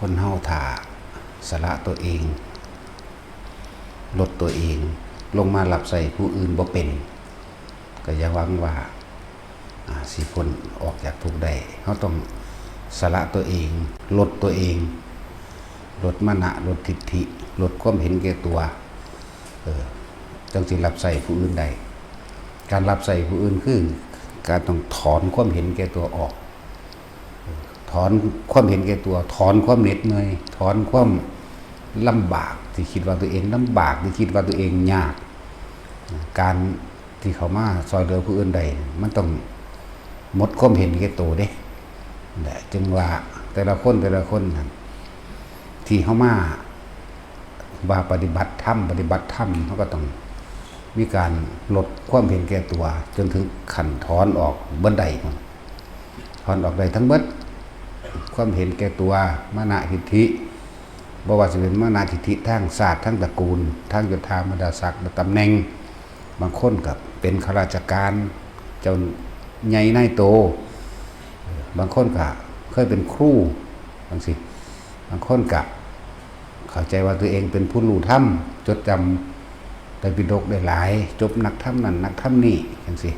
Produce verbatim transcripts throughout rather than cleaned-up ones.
คนเฮาถ้าสละตัวเอง ลดตัวเอง ลงมารับใช้ผู้อื่นบ่เป็น ก็อย่าหวังว่า อ่า สิพ้นออกจากทุกข์ได้ เฮาต้องสละตัวเอง ลดตัวเอง ลดมานะ ลดทิฐิ ลดความเห็นแก่ตัว เออ จั่งสิรับใช้ผู้อื่นได้ การรับใช้ผู้อื่นคือการต้องถอนความเห็นแก่ตัวออก ถอนความเห็นแก่ตัว ถอนความเหน็ดเหนื่อย ถอนความลำบากที่คิดว่าตัวเองลำบาก ที่คิดว่าตัวเองยาก การที่เข้ามาซ่อยเหลือผู้อื่นได้ มันต้องหมดความเห็นแก่ตัวเด้ แหละ จึงว่าแต่ละคนแต่ละคนนั่น ที่เข้ามาว่าปฏิบัติธรรม ปฏิบัติธรรม เขาก็ต้องมีการลดความเห็นแก่ตัว จนถึงขั้นถอนออกเบิดได้ ถอนออกได้ทั้งเบิด ความเห็นแก่ตัว มานะทิฐิ บ่ว่าสิเป็นมานะทิฐิทางชาติ ทางตระกูล ทางยศถาบรรดาศักดิ์และตำแหน่ง บางคนก็เป็นข้าราชการ เจ้าใหญ่นายโต บางคนก็เคยเป็นครู จั่งซี้ บางคนก็เข้าใจว่าตัวเองเป็นผู้รู้ธรรม จดจำไตรปิฎกได้หลาย จบนักธรรมนั่นนักธรรมนี่ จั่งซี้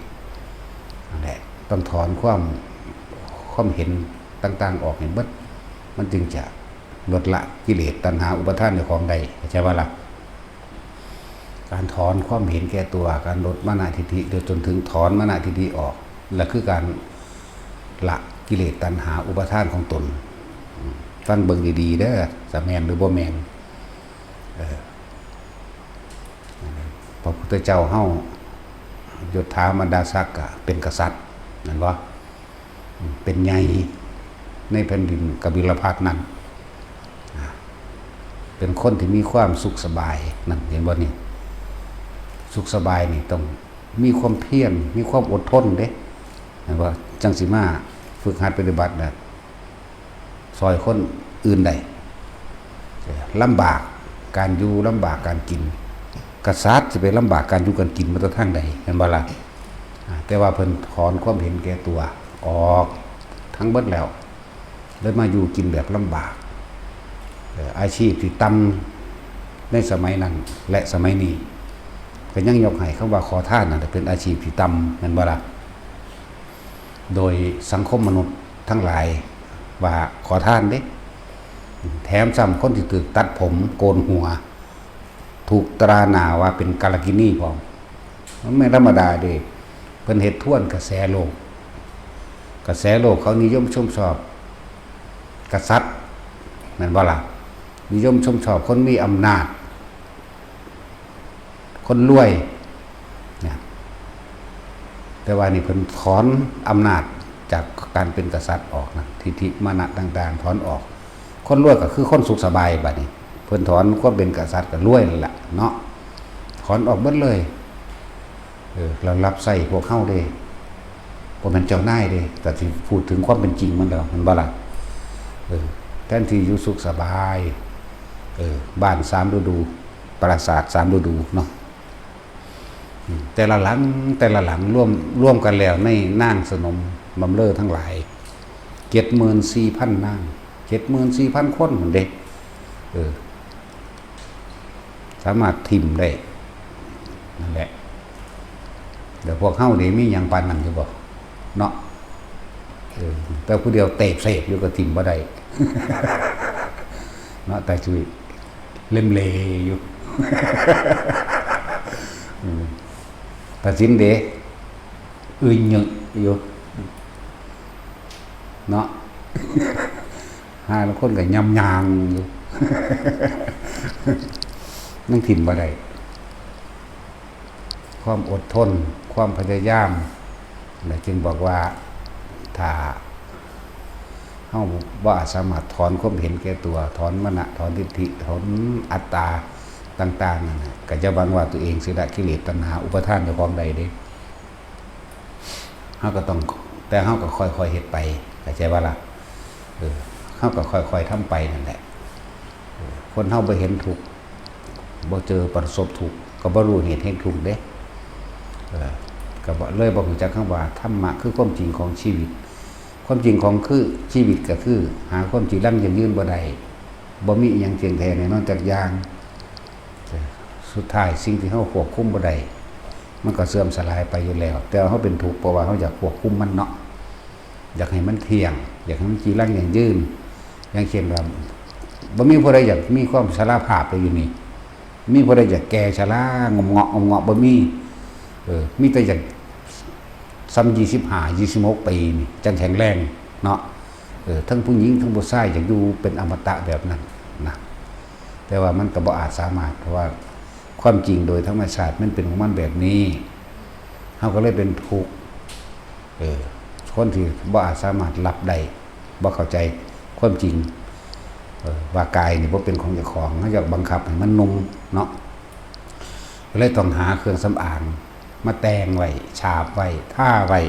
นั่นแหละ ต้องถอนความ ความเห็นต่างๆออกให้เบิด มันจึงจะลดละกิเลสตัณหาอุปาทานเจ้าของได้ เข้าใจบ่ล่ะ การถอนความเห็นแก่ตัว การลดมานะทิฐิ โดยจนถึงถอนมานะทิฐิออก และคือการละกิเลสตัณหาอุปาทานของตน ฟังเบิ่งดีๆเด้อ จะแม่นหรือบ่แม่น เออ พระพุทธเจ้าเฮา ยศถาบรรดาศักดิ์ก็เป็นกษัตริย์ แม่นบ่ เป็นใหญ่ในแผ่นดินกบิลพัสดุ์นั่น เป็นคนที่มีความสุขสบาย นั่น เห็นบ่นี่ สุขสบายนี่ต้องมีความเพียร มีความอดทนเด้ เห็นบ่ จั่งสิมาฝึกหัดปฏิบัตินะ ซ่อยคนอื่นได้ ลำบากการอยู่ ลำบากการกิน กษัตริย์สิไปลำบากการอยู่การกินมาแต่ทางใด เห็นบ่ล่ะ อ่า แต่ว่าเพิ่นถอนความเห็นแก่ตัวออกทั้งเบิดแล้ว เลยมาอยู่กินแบบลำบาก เอ่อ อาชีพที่ต่ำในสมัยนั้นและสมัยนี้ ก็ยังยกให้คำว่าขอทานนั่นแหละเป็นอาชีพที่ต่ำ แม่นบ่ล่ะ โดยสังคมมนุษย์ทั้งหลายว่าขอทานเด้ แถมซ้ำคนที่ถูกตัดผมโกนหัว ถูกตราหน้าว่าเป็นกาลกินีพร้อม มันไม่ธรรมดาเด้ เพิ่นเฮ็ดทวนกระแสโลก กระแสโลกเขานิยมชมชอบกษัตริย์ แม่นบ่ล่ะ นิยมชมชอบคนมีอำนาจ คนรวย เนี่ย แต่ว่านี่เพิ่นถอนอำนาจจากการเป็นกษัตริย์ออกนะ ทิฐิมานะต่างๆ ถอนออก คนรวยก็คือคนสุขสบายบัดนี้ เพิ่นถอนความเป็นกษัตริย์ก็รวยนั่นแหละเนาะ ถอนออกเบิดเลย เออ แล้วรับใช้พวกเฮาเด้ บ่แม่นเจ้านายเด้ แต่ที่พูดถึงความเป็นจริงมันแล้ว แม่นบ่ล่ะ เออ แทนที่อยู่สุขสบาย เออ บ้านสามฤดู ปราสาทสามฤดูเนาะ อืม แต่ละหลัง แต่ละหลังรวม รวมกันแล้วในนางสนมบำเรอทั้งหลาย เจ็ดหมื่นสี่พันนาง เจ็ดหมื่นสี่พันคนนั่นเด้ เออ สามารถถิ่มได้ นั่นแหละ แล้วพวกเฮานี่มีหยังปานนั้นอยู่บ่ เนาะ เออ แต่ผู้เดียวเตบเสบอยู่ก็ถิ่มบ่ได้ เนาะ แต่จุยเล่มเลอยู่ อืม ตัดสินเด้ อึยเยอะอยู่ เนาะ ห้าคนก็ยำยางอยู่ นั่งถิ่มบ่ได้ ความอดทน ความพยายาม และจึงบอกว่า ถ้าเฮาบ่สามารถถอนความเห็นแก่ตัว ถอนมานะ ถอนทิฐิ ถอนอัตตาต่างๆนั่นน่ะ ก็อย่าหวังว่าตัวเองสิละกิเลสตัณหาอุปาทานเจ้าของได้เด้ เฮาก็ต้อง แต่เฮาก็ค่อยๆเฮ็ดไป เข้าใจบ่ล่ะ เออ เฮาก็ค่อยๆทำไปนั่นแหละ เออ คนเฮาบ่เห็นทุกข์ บ่เจอประสบทุกข์ ก็บ่รู้เหตุแห่งทุกข์เด้ เออ ก็บ่ เลยบ่รู้จักคำว่าธรรมะคือความจริงของชีวิต ความจริงของคือชีวิตก็คือหาความจีรังยั่งยืนบ่ได้ บ่มีอิหยังเที่ยงแท้แน่นอนจักอย่าง สุดท้ายสิ่งที่เฮาควบคุมบ่ได้ มันก็เสื่อมสลายไปอยู่แล้ว แต่ว่าเฮาเป็นทุกข์เพราะว่าเฮาอยากควบคุมมันเนาะ อยากให้มันเที่ยง อยากให้มันจีรังยั่งยืน อย่างเช่นว่า บ่มีผู้ใดอยากมีความชราภาพเลยอยู่นี่ มีผู้ใดอยากแก่ชรางมเงาะงมเงาะ บ่มี เออ มีแต่อยากส่ำยี่สิบห้า ยี่สิบหกปีนี่ จั่งแข็งแรงเนาะ เออ ทั้งผู้หญิงทั้งผู้ชายอยากอยู่เป็นอมตะแบบนั้นนะ แต่ว่ามันก็บ่อาจสามารถ เพราะว่าความจริงโดยธรรมชาติมันเป็นของมันแบบนี้ เฮาก็เลยเป็นทุกข์ เออ คนที่บ่อาจสามารถรับได้ บ่เข้าใจความจริง เออ ว่ากายนี่บ่เป็นของเจ้าของ เฮาอยากบังคับให้มันหนุ่มเนาะ ก็เลยต้องหาเครื่องสำอางมาแต่งไว้ ฉาบไว้ ทาไว้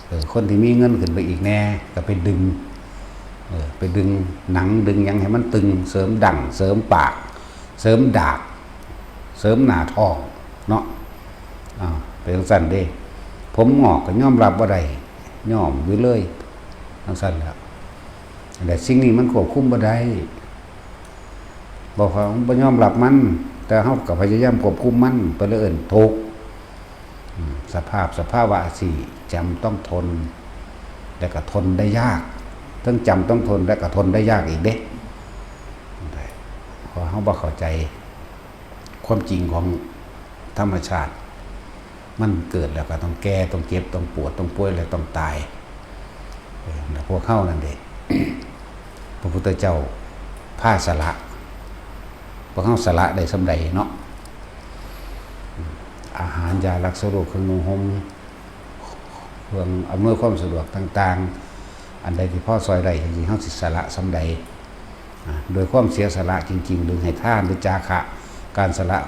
เออ คนที่มีเงินขึ้นไปอีกแน่ ก็ไปดึง เออ ไปดึงหนังดึงหยังให้มันตึง เสริมดั้ง เสริมปาก เสริมดาก เสริมหน้าท้องเนาะ อ้าว เป็นจั่งซั้นเด้ ผมงอกก็ยอมรับบ่ได้ ย้อมอยู่เลย จั่งซั้นแหละ แต่สิ่งนี้มันควบคุมบ่ได้ บอกว่าบ่ยอมรับมัน แต่เฮาก็พยายามควบคุมมัน ไปเลยเอิ้นทุกข์ อืม สภาพ สภาวะสี่ จำต้องทน และก็ทนได้ยาก ทั้งจำต้องทน และก็ทนได้ยากอีกเด้ เพราะเฮาบ่เข้าใจความจริงของธรรมชาติ มันเกิดแล้วก็ต้องแก่ ต้องเจ็บ ต้องปวด ต้องป่วย และต้องตาย เออ แล้วพวกเฮานั่นเด้ พระพุทธเจ้าพาสละ พวกเฮาสละได้ส่ำใดเนาะ อาหาร ยารักษาโรค เครื่องนุ่งห่ม เครื่องอำนวยความสะดวกต่างๆ อันใดที่พอซ่อยได้จริงๆ เฮาสิสละส่ำใด อ่า โดยความเสียสละจริงๆ หรือให้ทาน หรือจาคะ การสละ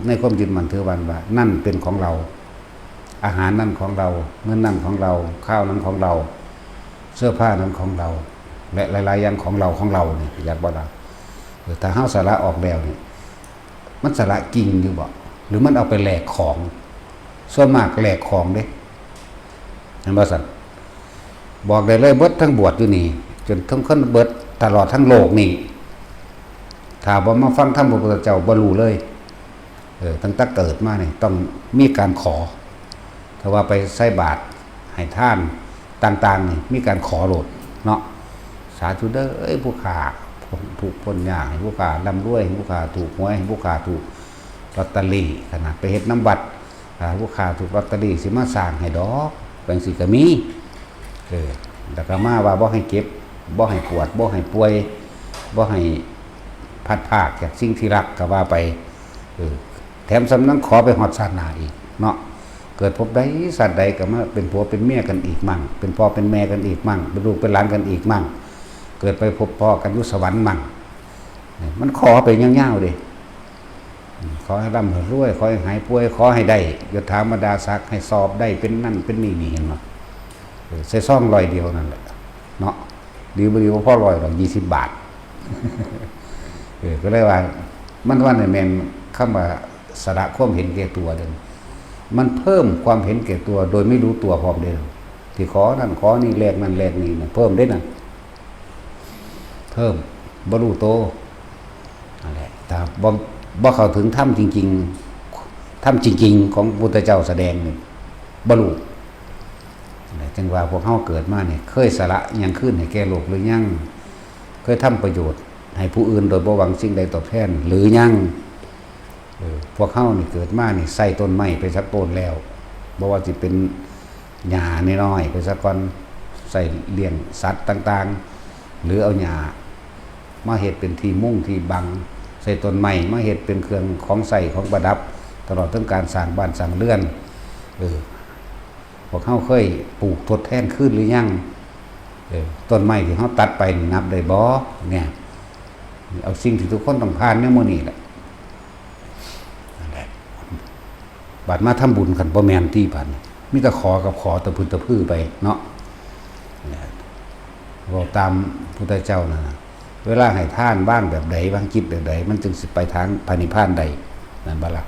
ในความยึดมั่นถือมั่นว่า นั่นเป็นของเรา อาหารนั่นของเรา เงินนั่นของเรา ข้าวนั้นของเรา เสื้อผ้านั้นของเรา และหลายๆ อย่างของเรา ของเรานี่ อยากบ่ล่ะ เออ ถ้าเฮาสละออกแล้วนี่ มันสละจริงอยู่บ่ หรือมันเอาไปแลกของ ส่วนมากแลกของเด้ เห็นบ่ซั่น บอกได้เลย เบิดทั้งบวชอยู่นี่ จนทั้งคนเบิดตลอดทั้งโลกนี่ ถ้าบ่มาฟังธรรมพระพุทธเจ้าบ่รู้เลย เออ ตั้งแต่เกิดมานี่ต้องมีการขอ ถ้าว่าไปใส่บาตรให้ทานต่างๆ นี่มีการขอโลดเนาะ สาธุเด้อ เอ้ย ผู้ข้าพ้นทุกข์พ้นยาก ให้ผู้ข้าร่ำรวย ให้ผู้ข้าถูกหวย ให้ผู้ข้าถูกลอตเตอรี่ ขนาดไปเฮ็ดนำวัด อ่า ผู้ข้าถูกลอตเตอรี่สิมาสร้างให้ดอก จั่งซี้ก็มี เออ แล้วก็มาว่าบ่ให้เจ็บ บ่ให้ปวด บ่ให้ป่วย บ่ให้พลัดพรากจากสิ่งที่รัก ก็ว่าไป เออ แถมส่ำนั้นขอไปฮอดชาติหน้าอีกเนาะ เกิดภพใดชาติใดก็มาเป็นผัวเป็นเมียกันอีกมั่ง เป็นพ่อเป็นแม่กันอีกมั่ง เป็นลูกเป็นหลานกันอีกมั่ง เกิดไปพบพ้อกันอยู่สวรรค์มั่ง มันขอไปยาวๆ เด้ ขอให้ร่ำให้รวย ขอให้หายป่วย ขอให้ได้ยศถาบรรดาศักดิ์ ให้สอบได้เป็นนั่นเป็นนี่ นี่ เห็นบ่ เออ ใส่ซองร้อยเดียวนั่นแหละเนาะ ดีบ่ดีบ่พอร้อยดอก ยี่สิบบาท เออ ก็เลยว่า มันว่านี่แม่นคำว่าสละความเห็นแก่ตัวเด้อ มันเพิ่มความเห็นแก่ตัวโดยไม่รู้ตัวพร้อมเด้อ ที่ขอนั่นขอนี่ แลกนั่นแลกนี่นะ เพิ่มเด้นั่น เพิ่ม บ่รู้โต นั่นแหละ ถ้าบ่ บ่เข้าถึงธรรมจริงๆ ธรรมจริงๆ ของพุทธเจ้าแสดงนี่ บ่รู้ นั่นแหละ จึงว่าพวกเฮาเกิดมานี่ เคยสละหยังคืนให้แก่โลกหรือยัง เคยทำประโยชน์ให้ผู้อื่นโดยบ่หวังสิ่งใดตอบแทนหรือยัง เออ พวกเฮานี่เกิดมานี่ใส่ต้นไม้ไปซะโพดแล้ว บ่ว่าสิเป็นหญ้าน้อยๆ ไปซะก่อน ใส่เลี้ยงสัตว์ต่างๆ หรือเอาหญ้ามาเฮ็ดเป็นที่มุงที่บัง ใส่ต้นไม้มาเฮ็ดเป็นเครื่องของใช้ของประดับ ตลอดถึงการสร้างบ้านสร้างเรือน เออ พวกเฮาเคยปลูกทดแทนคืนหรือยัง เออ ต้นไม้ที่เฮาตัดไปนี่นับได้บ่ เนี่ย เอาสิ่งที่ทุกคนต้องผ่านในมื้อนี้แหละ นั่นแหละ บัดมาทำบุญกันบ่แม่นติ บัดนี้มีแต่ขอกับขอ ตะพึดตะพือไปเนาะ นั่นแหละ เว้าตามพุทธเจ้านั่นน่ะ เวลาให้ทานวางแบบใด วางจิตแบบใด มันจึงสิไปทางพระนิพพานได้ นั่นบ่ล่ะ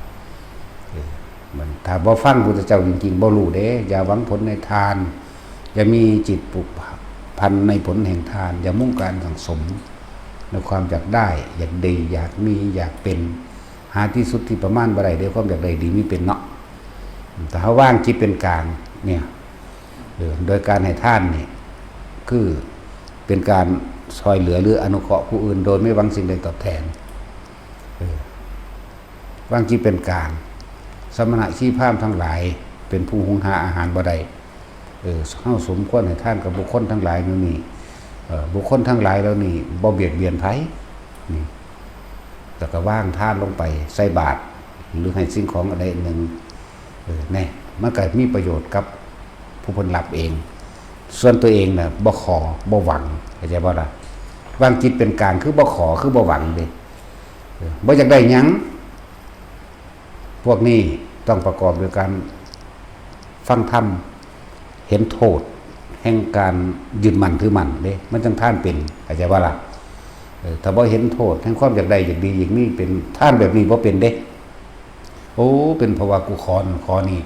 เออ มัน ถ้าบ่ฟังพุทธเจ้าจริงๆ บ่รู้เด้ อย่าหวังผลในทาน อย่ามีจิตผูกพันในผลแห่งทาน อย่ามุ่งการสั่งสม ในความอยากได้ อยากดี อยากมี อยากเป็น หาที่สุดที่ประมาณบ่ได้เด้ ความอยากได้ดีมีเป็นเนาะ แต่ถ้าวางจิตเป็นกลางเนี่ย เออ โดยการให้ทานนี่ คือเป็นการช่วยเหลือหรืออนุเคราะห์ผู้อื่น โดยไม่หวังสิ่งใดตอบแทน เออ วางจิตเป็นกลาง สมณะชีพราหมณ์ทั้งหลาย เป็นผู้หุงหาอาหารบ่ได้ เออ เฮาสมควรให้ทานกับบุคคลทั้งหลายเหล่านี้ เออ บุคคลทั้งหลายเหล่านี้บ่เบียดเบียนไผ นี่ แล้วก็วางทานลงไป ใส่บาตร หรือให้สิ่งของอันใดอันหนึ่ง เออ แน่ มันก็มีประโยชน์กับผู้เพิ่นรับเอง ส่วนตัวเองน่ะบ่ขอ บ่หวัง เข้าใจบ่ล่ะ วางจิตเป็นกลาง คือบ่ขอ คือบ่หวังเด้ เออ บ่อยากได้หยัง พวกนี้ต้องประกอบด้วยการฟังธรรม เห็นโทษแห่งการยึดมั่นถือมั่นเด้ มันจั่งทานเป็น เข้าใจบ่ล่ะ เออ ถ้าบ่เห็นโทษแห่งความอยากได้ อยากดี อยากมีเป็น ทานแบบนี้บ่เป็นเด้ โอ้ เป็นเพราะว่ากูขอนั่นขอนี่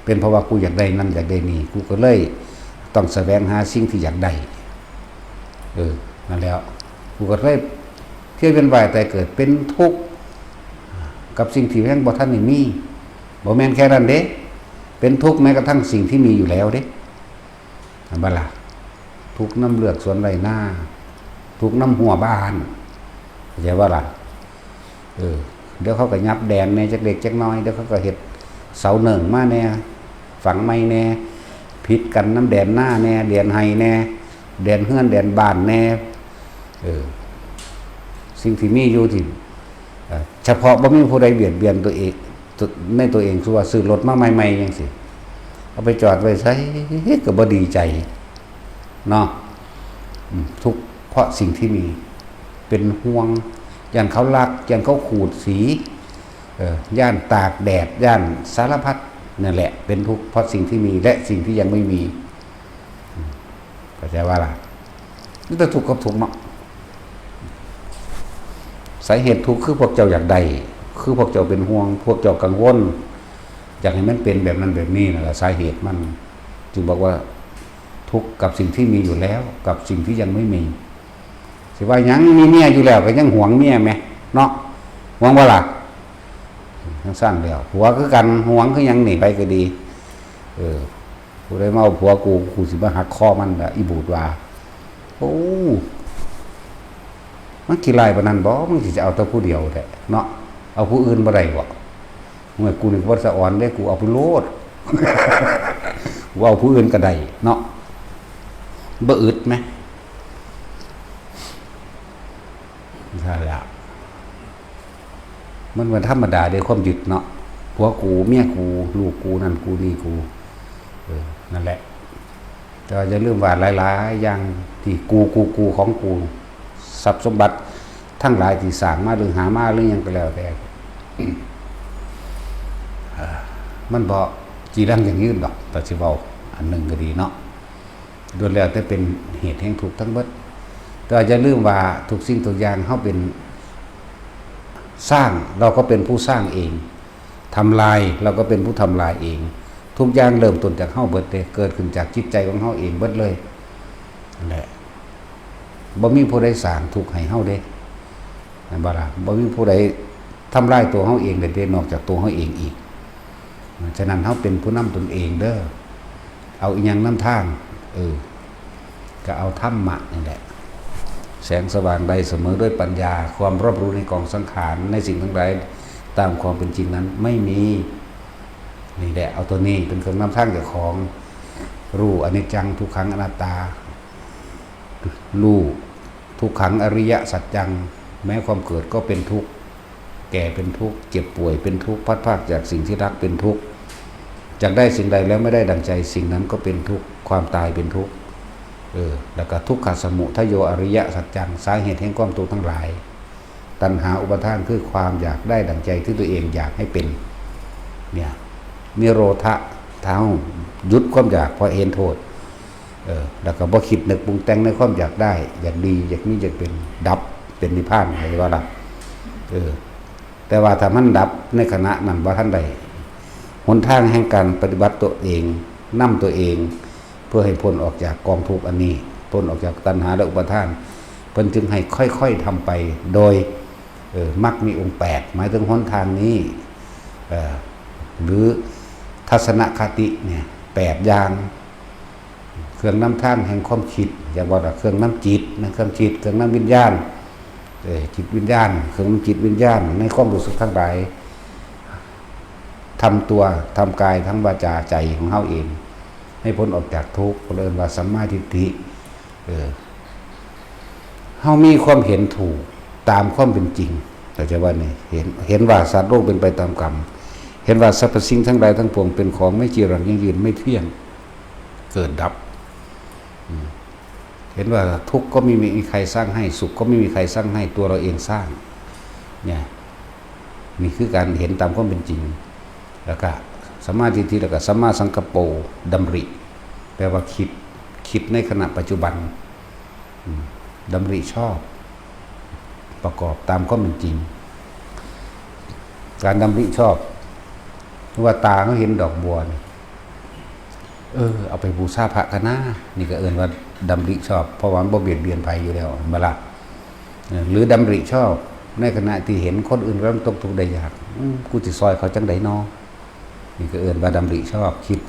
เป็นเพราะว่ากูอยากได้นั่นอยากได้นี่ กูก็เลยต้องแสวงหาสิ่งที่อยากได้ เออ นั่นแหล้ว กูก็เลยเพียรเวียนว่ายตายเกิด เป็นทุกข์กับสิ่งที่ยังบ่ทันได้มี บ่แม่นแค่นั้นเด้ เป็นทุกข์แม้กระทั่งสิ่งที่มีอยู่แล้วเด้ เห็นบ่ล่ะ ทุกข์นำเลือกสวนไร่นา ทุกข์นำฮั้วบ้าน เข้าใจบ่ล่ะ เออ เดี๋ยวเขาก็ยับแดนแหน่จักเล็กจักน้อย เดี๋ยวเขาก็เฮ็ดเสาเนิ่งมาแหน่ ฝังใหม่แหน่ ผิดกันนำแดนนาแหน่ แดนไฮ่แหน่ แดนเฮือนแดนบ้านแหน่ เออ สิ่งที่มีอยู่ที่ เอ่อ เฉพาะบ่มีผู้ใดเบียดเบียนตัวเอง ตัว ในตัวเอง คือว่าซื้อรถมาใหม่ๆจั่งซี้ เอาไปจอดไว้ไสก็บ่ดีใจ เนาะ อืม ทุกข์เพราะสิ่งที่มี เป็นห่วง ย้านเขาลัก ย้านเขาขูดสี เอ่อ ย้านตากแดด ย้านสารพัด นั่นแหละ เป็นทุกข์เพราะสิ่งที่มีและสิ่งที่ยังไม่มี อืม เข้าใจบ่ล่ะ มีแต่ทุกข์กับทุกข์เนาะ สาเหตุทุกข์คือพวกเจ้าอยากได้ คือพวกเจ้าเป็นห่วง พวกเจ้ากังวล อยากให้มันเป็นแบบนั้นแบบนี้นั่นแหละ สาเหตุมัน จึงบอกว่าทุกข์กับสิ่งที่มีอยู่แล้ว กับสิ่งที่ยังไม่มี สิว่าหยังมีเมียอยู่แล้วก็ยังหวงเมียแหม เนาะ หวงบ่ล่ะ จั่งซั้นแล้ว ผัวคือกัน หวงคือหยังนี่ ไผก็ดี เออ ผู้ใดมาเอาผัวกู กูสิมาหักคอมันล่ะ อีบูดว่า โอ้ มันขี้ร้ายปานนั้นบ่ มึงสิเอาแต่ผู้เดียวแท้เนาะ เอาผู้อื่นบ่ได้บ่ เมื่อกูนี่บ่สะออนเด้ กูเอาไปโลด กูเอาผู้อื่นก็ได้เนาะ บ่อึดแหม นั่นแหละ มันเป็นธรรมดาเด้ ความยึดเนาะ ผัวกู เมียกู ลูกกู นั่นกู นี่กู เออ นั่นแหละ แต่ว่าอย่าลืมว่าหลายๆอย่างที่กู กู กู ของกู ทรัพย์สมบัติทั้งหลายที่สร้างมาหรือหามาหรือหยังก็แล้วแต่ เอ่อ มันบ่จีรังยั่งยืนดอก แต่สิเว้าอันหนึ่งก็ดีเนาะ ล้วนแล้วแต่เป็นเหตุแห่งทุกข์ทั้งเบิด แต่ว่าอย่าลืมว่าทุกสิ่งทุกอย่างเฮาเป็น สร้าง เราก็เป็นผู้สร้างเอง ทำลาย เราก็เป็นผู้ทำลายเอง ทุกอย่างเริ่มต้นจากเฮาเบิดเด้ เกิดขึ้นจากจิตใจของเฮาเองเบิดเลย นั่นแหละ บ่มีผู้ใดสร้างทุกข์ให้เฮาเด้ แม่นบ่ล่ะ บ่มีผู้ใดทำลายตัวเฮาเองได้เด้ นอกจากตัวเฮาเองอีก ฉะนั้นเฮาเป็นผู้นำตนเองเด้อ เอาอิหยังนำทาง เออ ก็เอาธรรมะนี่แหละ แสงสว่างได้เสมอด้วยปัญญา ความรอบรู้ในกองสังขาร ในสิ่งทั้งหลายตามความเป็นจริงนั้นไม่มี นี่แหละ เอาตัวนี้เป็นเครื่องนำทางเจ้าของ รู้อนิจจัง ทุกขัง อนัตตา รู้ทุกขัง อริยสัจจัง แม้ความเกิดก็เป็นทุกข์ แก่เป็นทุกข์ เจ็บป่วยเป็นทุกข์ พลัดพรากจากสิ่งที่รักเป็นทุกข์ จักได้สิ่งใดแล้วไม่ได้ดังใจ สิ่งนั้นก็เป็นทุกข์ ความตายเป็นทุกข์ เออ แล้วก็ทุกขสมุทัยโย อริยสัจจัง สาเหตุแห่งความทุกข์ทั้งหลาย ตัณหาอุปาทานคือความอยากได้ดังใจที่ตัวเองอยากให้เป็น เนี่ย นิโรธะ ถ้าเฮาหยุดความอยากเพราะเห็นโทษ เออ แล้วก็บ่คิดนึกปรุงแต่งในความอยากได้ อยากดี อยากมี อยากเป็น ดับ เป็นนิพพาน เข้าใจบ่ล่ะ เออ แต่ว่าถ้ามันดับในขณะนั้นบ่ทันได้ หนทางแห่งการปฏิบัติตัวเอง นำตัวเอง เพื่อให้พ้นออกจากกองทุกข์อันนี้ พ้นออกจากตัณหาและอุปาทาน เพิ่นจึงให้ค่อยๆทำไป โดย เอ่อ มรรคมีองค์แปด หมายถึงหนทางนี้ เอ่อ หรือทัศนคติเนี่ย แปดอย่าง เครื่องนำทางแห่งความคิด อยากว่าเครื่องนำจิตนะ เครื่องจิต เครื่องนำวิญญาณ เอ่อ จิตวิญญาณ เครื่องนำจิตวิญญาณ ในความรู้สึกทั้งหลาย ทำตัว ทำกาย ทั้งวาจา ใจของเฮาเอง ให้พ้นออกจากทุกข์ เพิ่นเอิ้นว่าสัมมาทิฏฐิ เออ เฮามีความเห็นถูกตามความเป็นจริง เข้าใจว่านี่ เห็น เห็นว่าสัตว์โลกเป็นไปตามกรรม เห็นว่าสรรพสิ่งทั้งหลายทั้งปวงเป็นของไม่จีรังยั่งยืน ไม่เที่ยง เกิดดับ อืม เห็นว่าทุกข์ก็ไม่มีใครสร้างให้ สุขก็ไม่มีใครสร้างให้ ตัวเราเองสร้าง เนี่ย นี่คือการเห็นตามความเป็นจริง แล้วก็สัมมาทิฏฐิ แล้วก็สัมมาสังกัปโป ดำริ แปลว่าคิด คิดในขณะปัจจุบัน อืม ดำริชอบ ประกอบตามความเป็นจริง การดำริชอบ ว่าตาเขาเห็นดอกบัวนี่ เออ เอาไปบูชาพระกะนา นี่ก็เอิ้นว่าดำริชอบ เพราะว่ามันบ่เบียดเบียนไผอยู่แล้ว เห็นบ่ล่ะ เออ หรือดำริชอบ ในขณะที่เห็นคนอื่นกำลังตกทุกข์ได้ยาก อืม กูสิซอยเขาจั่งใดน้อ นี่ก็เอิ้นว่าดำริชอบ คิด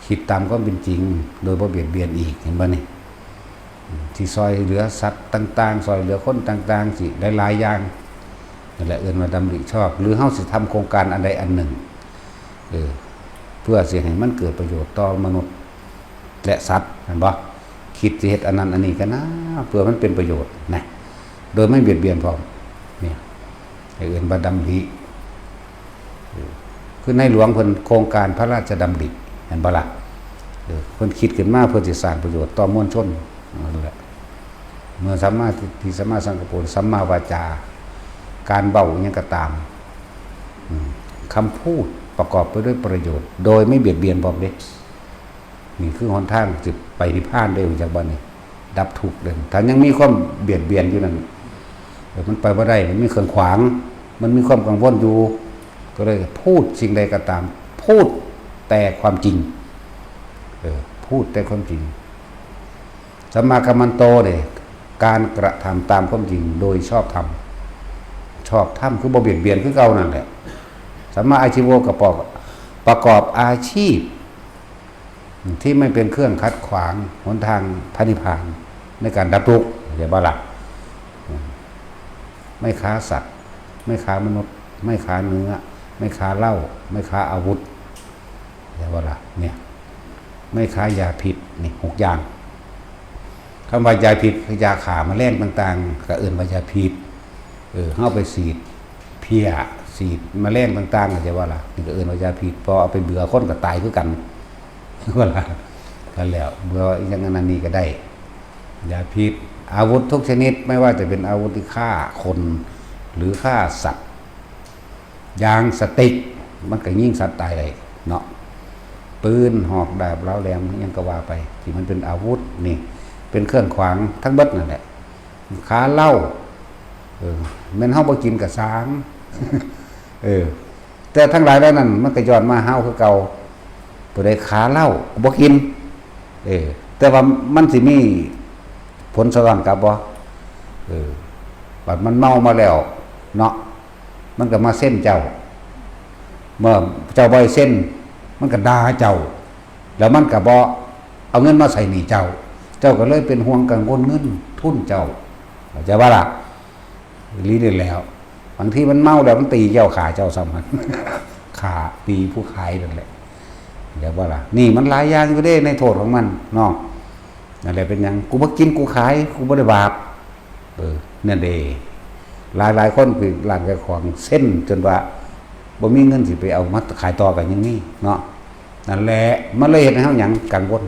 คิดตามความเป็นจริง โดยบ่เบียดเบียนอีก เห็นบ่นี่ อืม ที่ซอยเหลือสัตว์ต่างๆ ซอยเหลือคนต่างๆ สิหลายๆ อย่าง นั่นแหละเอิ้นว่าดำริชอบ หรือเฮาสิทำโครงการอันใดอันหนึ่ง เออ เพื่อสิให้มันเกิดประโยชน์ต่อมนุษย์และสัตว์ เห็นบ่ คิดสิเฮ็ดอันนั้นอันนี้กะนา เพื่อมันเป็นประโยชน์นะ โดยไม่เบียดเบียนพร้อม เนี่ย ให้เอิ้นว่าดำริ เออ คือในหลวงเพิ่นโครงการพระราชดำริ เห็นบ่ล่ะ เออ เพิ่นคิดขึ้นมาเพื่อสิสร้างประโยชน์ต่อมวลชน นั่นแหละ เมื่อสัมมาทิฏฐิ สัมมาสังกัปโป สัมมาวาจา การเว้าอิหยังก็ตาม อืม คำพูดประกอบไปด้วยประโยชน์ โดยไม่เบียดเบียนพร้อมเด้ นี่คือหนทางสิไปนิพพานเด้ รู้จักบ่นี่ ดับทุกข์เด้ ถ้ายังมีความเบียดเบียนอยู่นั่น เออ มันไปบ่ได้ มันมีเครื่องขวาง มันมีความกังวลอยู่ ก็เลยพูดสิ่งใดก็ตาม พูดแต่ความจริง เออ พูดแต่ความจริง สัมมากัมมันโตเนี่ย การกระทำตามความจริงโดยชอบธรรม ชอบธรรมคือบ่เบียดเบียนคือเก่านั่นแหละ สัมมาอาชีโว ก็ประกอบ ประกอบอาชีพ ที่ไม่เป็นเครื่องขัดขวางหนทางพระนิพพาน ในการดับทุกข์ เข้าใจบ่ล่ะ ไม่ฆ่าสัตว์ ไม่ฆ่ามนุษย์ ไม่ฆ่าเนื้อ ไม่ฆ่าเหล้า ไม่ฆ่าอาวุธ เข้าใจบ่ล่ะ เนี่ย ไม่ฆ่ายาพิษ นี่ หกอย่าง คำว่ายาพิษคือยาฆ่าแมลงต่างๆ ก็เอิ้นว่ายาพิษ เออ เฮาไปฉีดเพี้ย ฉีดแมลงต่างๆ เข้าใจบ่ล่ะ นี่ก็เอิ้นว่ายาพิษ พอเอาไปเบื่อคนก็ตายคือกัน ว่าล่ะ กันแล้ว เบื่ออีหยังอันนั้นนี่ก็ได้ ยาพิษ อาวุธทุกชนิด ไม่ว่าจะเป็นอาวุธที่ฆ่าคน หรือฆ่าสัตว์ อย่างสติ๊ก มันก็ยิงสัตว์ตายได้เนาะ ปืน หอก ดาบ เหลาแหลม อิหยังก็ว่าไป ที่มันเป็นอาวุธนี่ เป็นเครื่องขวางทั้งเบิดนั่นแหละ ฆ่าเหล้า เออ แม่นเฮาบ่กินก็ซ่าง เออ แต่ทั้งหลายเหล่านั้นมันก็ย้อนมาหาเฮาคือเก่า ผู้ใดฆ่าเหล้าก็บ่กิน เออ แต่ว่ามันสิมีผลสะท้อนกลับบ่ เออ บัดมันเมามาแล้วเนาะ มันก็มาเซ็นเจ้า เมื่อเจ้าบ่ให้เซ็น มันก็ด่าเจ้า แล้วมันก็บ่เอาเงินมาใส่หนี้เจ้า เจ้าก็เลยเป็นห่วงกังวลเงินทุนเจ้า เข้าใจบ่ล่ะ อีหลีนี่แหล้ว บางทีมันเมาแล้วมันตีเจ้า ฆ่าเจ้าซ้ำหั่น ฆ่าตีผู้ขายนั่นแหละ เข้าใจบ่ล่ะ นี่มันหลายอย่างอยู่เด้ในโทษของมันเนาะ นั่นแหละเป็นหยัง กูบ่กินกูขาย กูบ่ได้บาป เออ นั่นเด้ หลายๆ คนคือร้านขายของเซ็นจนว่าบ่มีเงินสิไปเอามาขายต่อก็ยังมีเนาะ นั่นแหละ มันเลยเฮ็ดให้เฮาหยัง กังวล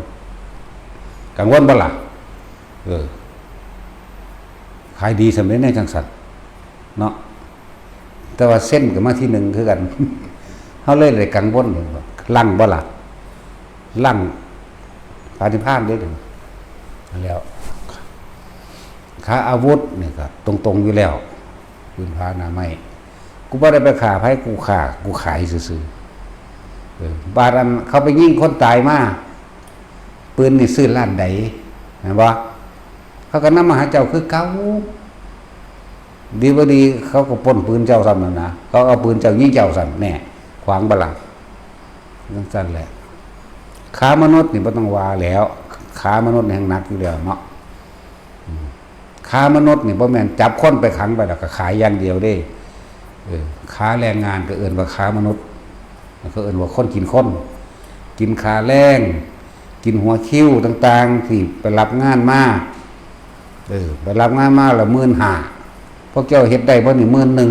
กังวลบ่ล่ะ เออ ขายดีส่ำใด๋แนวจั่งซั้นเนาะ แต่ว่าเซ็นก็มาที่หนึ่งคือกัน เฮาเลยได้กังวล ลังบ่ล่ะ ลังพระนิพพานเด้ แล้ว ฆ่าอาวุธนี่ก็ตรงๆ อยู่แล้ว ปืนพาหน้าไม้ กูบ่ได้ไปฆ่าไผ กูฆ่า กูขายซื่อๆ เออ บาดอันเขาไปยิงคนตายมา ปืนนี่ซื้อร้านใด๋ แม่นบ่ เขาก็นำมาหาเจ้าคือเก่า ดีบ่ดีเขาก็ปล้นปืนเจ้าซ้ำนั่นนะ เขาเอาปืนเจ้ายิงเจ้าซ้ำแน่ ขวางบ่ล่ะ จั่งซั่นแหละ ค้ามนุษย์นี่บ่ต้องว่าแล้ว ค้ามนุษย์นี่แฮ่งหนักอยู่แล้วเนาะ อืม ค้ามนุษย์นี่บ่แม่นจับคนไปขังไปแล้วก็ขายอย่างเดียวเด้ เออ ค้าแรงงานก็เอิ้นว่าค้ามนุษย์ ก็เอิ้นว่าคนกินคน กินค่าแรง กินหัวคิวต่างๆ ที่ไปรับงานมา เออ ไปรับงานมาละหมื่นห้า พวกเจ้าเฮ็ดได้บ่นี่ หมื่นหนึ่ง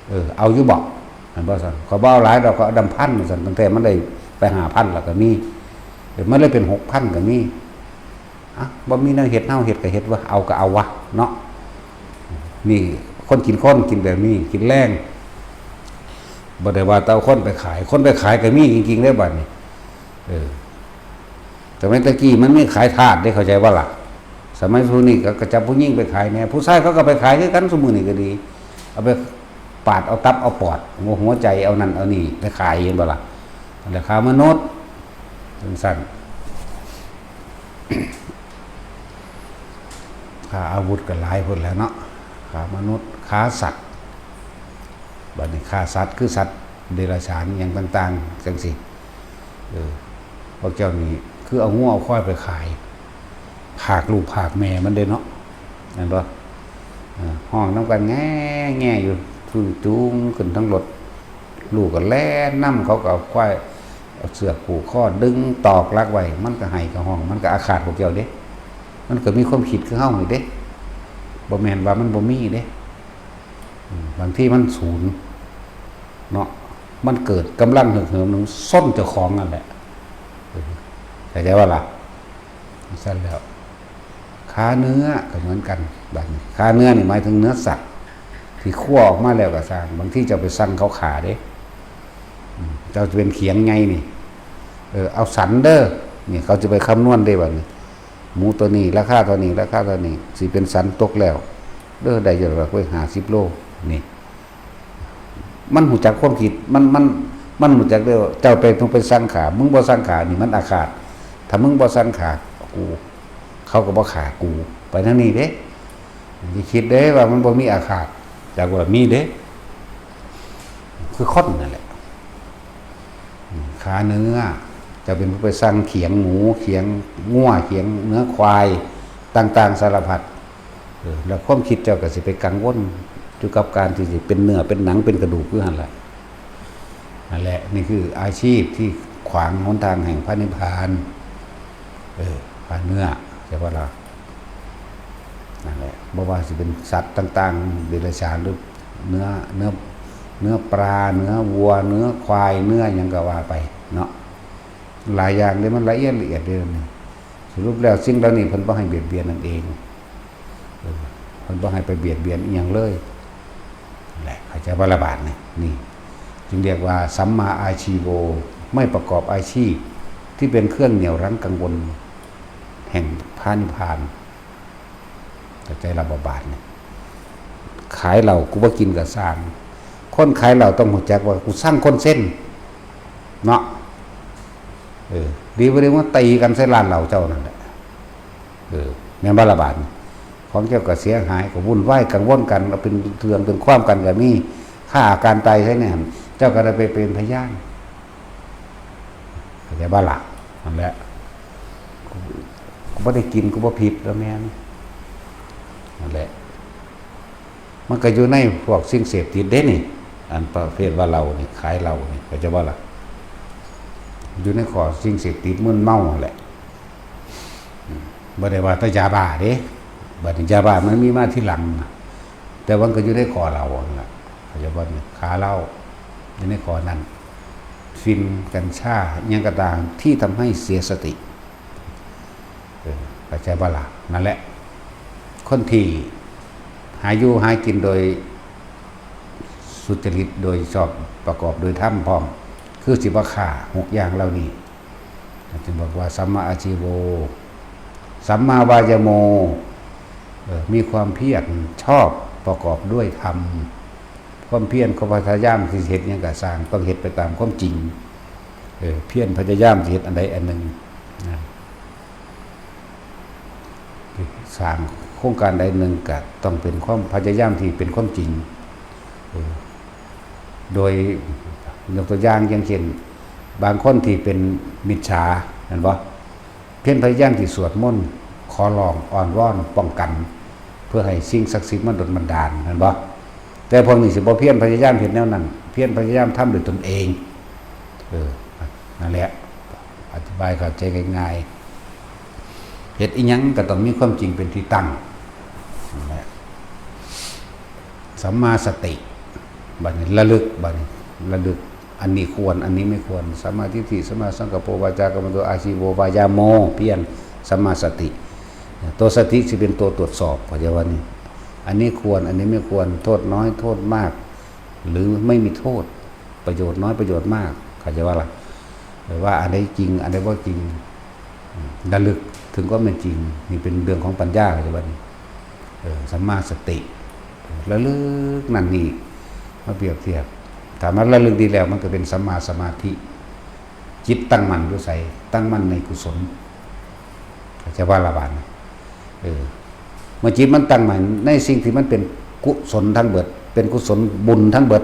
เออ เอาอยู่บ่ หั่นบ่ซั่น ข้อยบ่เอาหลายดอก ข้อยเอาดำพันว่าซั่น ตั้งแต่มันได้ไปห้าพันแล้วก็มี เออ มันเลยเป็นหกพันก็มี อ่ะ บ่มีแนวเฮ็ด เฮาเฮ็ดก็เฮ็ดวะ เอาก็เอาวะ เนาะ นี่คนกินคนกินแบบนี้ กินแรง บ่ได้ว่าแต่เอาคนไปขาย คนไปขายก็มีจริงๆเด้บัดนี้ เออ สมัยตะกี้มันมีขายทาสเด้ เข้าใจบ่ล่ะ สมัยซุมื้อนี้ก็ ก็จับผู้หญิงไปขายแหน่ ผู้ชายเขาก็ไปขายคือกันซุมื้อนี้ก็ดี เอาไปปาดเอาตับเอาปอด หัว หัวใจเอานั่นเอานี่ไปขาย เห็นบ่ล่ะ นั่นแหละค้ามนุษย์ จั่งซั่น ค้าอาวุธก็หลายพุ้นแหล้วเนาะ ค้ามนุษย์ ค้าสัตว์ บัดนี้ค้าสัตว์คือสัตว์เดรัจฉานอิหยังต่างๆ จั่งซี้ เออ พวกเจ้านี่คือเอางัวเอาควายไปขาย พรากลูกพรากแม่มันเด้เนาะ แม่นบ่ เออ ฮ้องนำกันแง่ๆอยู่ ถือจูงขึ้นเทิงรถ ลูกก็แล่นนำ เขาก็เอาควาย เอาเสือกผูกคอ ดึงตอกหลักไว้ มันก็ไห้ก็ฮ้อง มันก็อาฆาตพวกเจ้าเด้ มันก็มีความคิดคือเฮานี่เด้ บ่แม่นว่ามันบ่มีเด้ อืม บางทีมันสูนเนาะ มันเกิดกำลังเหิกเหิมหนึ่ง ซนเจ้าของนั่นแหละ เออ เข้าใจบ่ล่ะ ซั่นแล้ว ค้าเนื้อก็เหมือนกัน บัดนี้ ค้าเนื้อนี่หมายถึงเนื้อสัตว์ ที่คั่วออกมาแล้วก็ซ่าง บางทีเจ้าไปสั่งเขาฆ่าเด้ อืม เจ้าจะเป็นเขียงไงนี่ เออ เอาสันเด้อ นี่เขาจะไปคำนวณได้บัดนี้ หมูตัวนี้ราคาเท่านี้ ราคาเท่านี้ สิเป็นสันตกแล้ว เด้อ ได้อยู่ดอกเว้ย ห้าสิบโล นี่ มันรู้จักความคิด มัน มัน มันรู้จักเด้อ เจ้าไปต้องไปสั่งฆ่า มึงบ่สั่งฆ่านี่มันอาฆาต ถ้ามึงบ่สั่งฆ่ากู เขาก็บ่ฆ่ากู ไปทางนี้เด้ อย่าคิดเด้ว่ามันบ่มีอาฆาต จักว่ามีเด้ คือคนนั่นแหละ อืม ค้าเนื้อ เจ้าเป็นผู้ไปสั่งเขียงหมู เขียงงัว เขียงเนื้อควาย ต่างๆ สารพัด เออ แล้วความคิดเจ้าก็สิไปกังวลอยู่กับการที่สิเป็นเนื้อ เป็นหนัง เป็นกระดูกอยู่หั่นแหละ นั่นแหละ นี่คืออาชีพที่ขวางหนทางแห่งพระนิพพาน เออ ค้าเนื้อ ใช่ปะล่ะ นั่นแหละ บ่ว่าสิเป็นสัตว์ต่างๆ เดรัจฉาน หรือเนื้อ เนื้อ เนื้อปลา เนื้อวัว เนื้อควาย เนื้อหยังก็ว่าไปเนาะ หลายอย่างเลย มันละเอียดละเอียดเลยนี่ สรุปแล้วสิ่งเหล่านี้เพิ่นบ่ให้เบียดเบียนนั่นเอง เออ เพิ่นบ่ให้ไปเบียดเบียนอีหยังเลย แหละ เข้าใจบ่ละบาดนี่ นี่ จึงเรียกว่าสัมมาอาชีโว ไม่ประกอบอาชีพที่เป็นเครื่องเหนี่ยวรั้งกังวลแห่งพระนิพพาน เข้าใจละบ่บาดนี่ ขายเหล้ากูบ่กินก็ซ่าง คนขายเหล้าต้องรู้จักว่ากูซังคนเซ็น เนาะ เออ ดีบ่ดีมาตีกันใส่ร้านเหล้าเจ้านั่นแหละ เออ แม่นบ่ละบาดนี่ ของเจ้าก็เสียหาย ก็วุ่นวายกังวลกัน เอาเป็นเรื่องเป็นความกันก็มี ฆ่ากันตายใส่เนี่ย เจ้าก็ได้ไปเป็นพยาน เข้าใจบ่ล่ะ นั่นแหละ กู กูบ่ได้กิน กูบ่ผิดแล้วแม่น นั่นแหละ มันก็อยู่ในพวกสิ่งเสพติดเด้นี่ อันประเภทว่าเหล้านี่ ขายเหล้านี่ เข้าใจบ่ล่ะ อยู่ในข้อสิ่งเสพติดมึนเมานั่นแหละ อืม บ่ได้ว่าแต่ยาบ้าเด้ บัดนี้ยาบ้ามันมีมาทีหลังนะ แต่มันก็อยู่ในข้อเหล้านั่นล่ะ เข้าใจบ่นี่ ค้าเหล้า อยู่ในข้อนั้น ฝิ่น กัญชา อิหยังก็ตามที่ทำให้เสียสติ เออ เข้าใจบ่ล่ะ นั่นแหละ คนที่หาอยู่หากินโดยสุจริต โดยชอบ ประกอบโดยธรรมพร้อม คือสิบ่ฆ่า หกอย่างเหล่านี้ จึงบอกว่าสัมมาอาชีโว สัมมาวายโม เอ่อ มีความเพียรชอบประกอบด้วยธรรม ความเพียร ความพยายามที่เฮ็ดหยังก็ซ่าง ต้องเฮ็ดไปตามความจริง เออ เพียรพยายามที่เฮ็ดอันใดอันหนึ่งนะ ส สร้างโครงการใดหนึ่งก็ต้องเป็นความพยายามที่เป็นความจริง เออ โดยยกตัวอย่างอย่างเช่น บางคนที่เป็นมิจฉา แม่นบ่ เพียรพยายามที่สวดมนต์ ขอร้องอ้อนวอนป้องกัน เพื่อให้สิ่งศักดิ์สิทธิ์มาดลบันดาล แม่นบ่ แต่พวกนี้สิบ่เพียรพยายามเฮ็ดแนวนั้น เพียรพยายามทำด้วยตนเอง เออ นั่นแหละ อธิบายเข้าใจง่ายๆ เฮ็ดอิหยังก็ต้องมีความจริงเป็นที่ตั้ง นั่นแหละ สัมมาสติ บัดนี้ระลึก บัดนี้ระลึก อันนี้ควร อันนี้ไม่ควร สัมมาทิฏฐิ สัมมาสังกัปโป วาจากัมมันโต อาชีโว วายาโม เพียร สัมมาสติ ตัวสติสิเป็นตัวตรวจสอบ เข้าใจว่านี่ อันนี้ควร อันนี้ไม่ควร โทษน้อย โทษมาก หรือไม่มีโทษ ประโยชน์น้อย ประโยชน์มาก เข้าใจว่าล่ะ หรือว่าอันใดจริง อันใดบ่จริง ระลึกถึงความเป็นจริง นี่เป็นเรื่องของปัญญา เข้าใจว่านี่ เออ สัมมาสติ ระลึกนั่นนี่ มาเปรียบเทียบ ถ้ามันระลึกดีแล้ว มันก็เป็นสัมมาสมาธิ จิตตั้งมั่นอยู่ไส ตั้งมั่นในกุศล เข้าใจว่าละบาดนี้ เออ เมื่อจิตมันตั้งมั่นในสิ่งที่มันเป็นกุศลทั้งเบิด เป็นกุศลบุญทั้งเบิด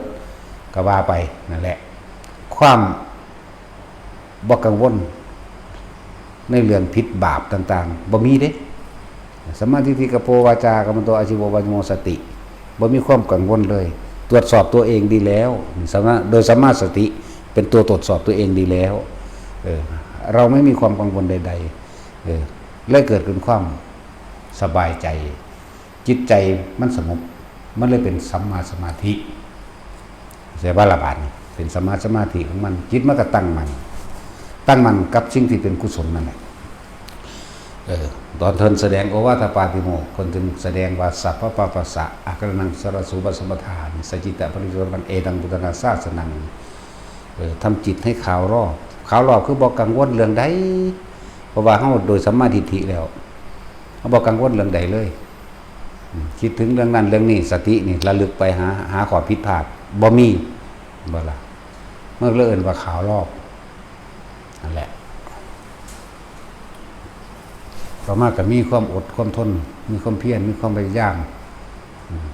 ก็ว่าไป นั่นแหละ ความบ่กังวล ในเรื่องผิดบาปต่างๆ บ่มีเด้ สัมมาทิฏฐิกะโป วาจากัมมันโต อาชีโว วายาโม สติ บ่มีความกังวลเลย ตรวจสอบตัวเองดีแล้ว สัมมา โดยสัมมาสติเป็นตัวตรวจสอบตัวเองดีแล้ว เออ เราไม่มีความกังวลใดๆ เออ เลยเกิดเป็นความสบายใจ จิตใจมันสงบ มันเลยเป็นสัมมาสมาธิ เข้าใจว่าละบาดนี้ เป็นสัมมาสมาธิของมัน จิตมันก็ตั้งมั่น ตั้งมั่นกับสิ่งที่เป็นกุศลนั่นแหละ เออ ตอนเพิ่นแสดงโอวาทปาติโมกข์ เพิ่นจึงแสดงว่า สัพพะปะปัสสะ อะกะรัณัง สะระสูปะสัมปทา สัจจิตะปริสุทธัง เอตังพุทธนาสาสนัง เออ ทำจิตให้ขาวรอบ ขาวรอบคือบ่กังวลเรื่องใด เพราะว่าเฮาโดยสัมมาทิฏฐิแล้ว เฮาบ่กังวลเรื่องใดเลย อืม คิดถึงเรื่องนั้นเรื่องนี้ สตินี่ระลึกไปหา หาข้อผิดพลาด บ่มี บ่ล่ะ มันเลยเอิ้นว่าขาวรอบ นั่นแหละ ต่อมาก็มีความอดความทน มีความเพียร มีความพยายาม อืม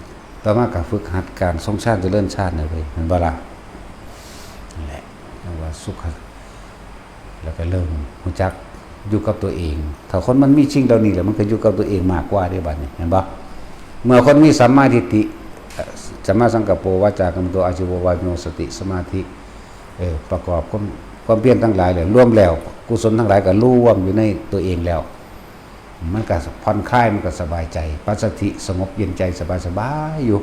ต่อมาก็ฝึกหัดการทรงฌานเจริญฌานนี่เว้ย แม่นบ่ล่ะ นั่นแหละ เรียกว่าสุขะ แล้วก็เริ่มรู้จักอยู่กับตัวเอง ถ้าคนมันมีสิ่งเหล่านี้แล้ว มันก็อยู่กับตัวเองมากกว่าเด้บัดนี้ เห็นบ่ เมื่อคนมีสัมมาทิฏฐิ เอ่อ สัมมาสังกัปโป วาจากัมมันโต อาชีโว วายาโม สติ สมาธิ เออ ประกอบความ ความเพียรทั้งหลายแล้ว รวมแล้ว กุศลทั้งหลายก็รวมอยู่ในตัวเองแล้ว มันก็ผ่อนคลาย มันก็สบายใจ ปัสสัทธิ สงบเย็นใจ สบายๆ อยู่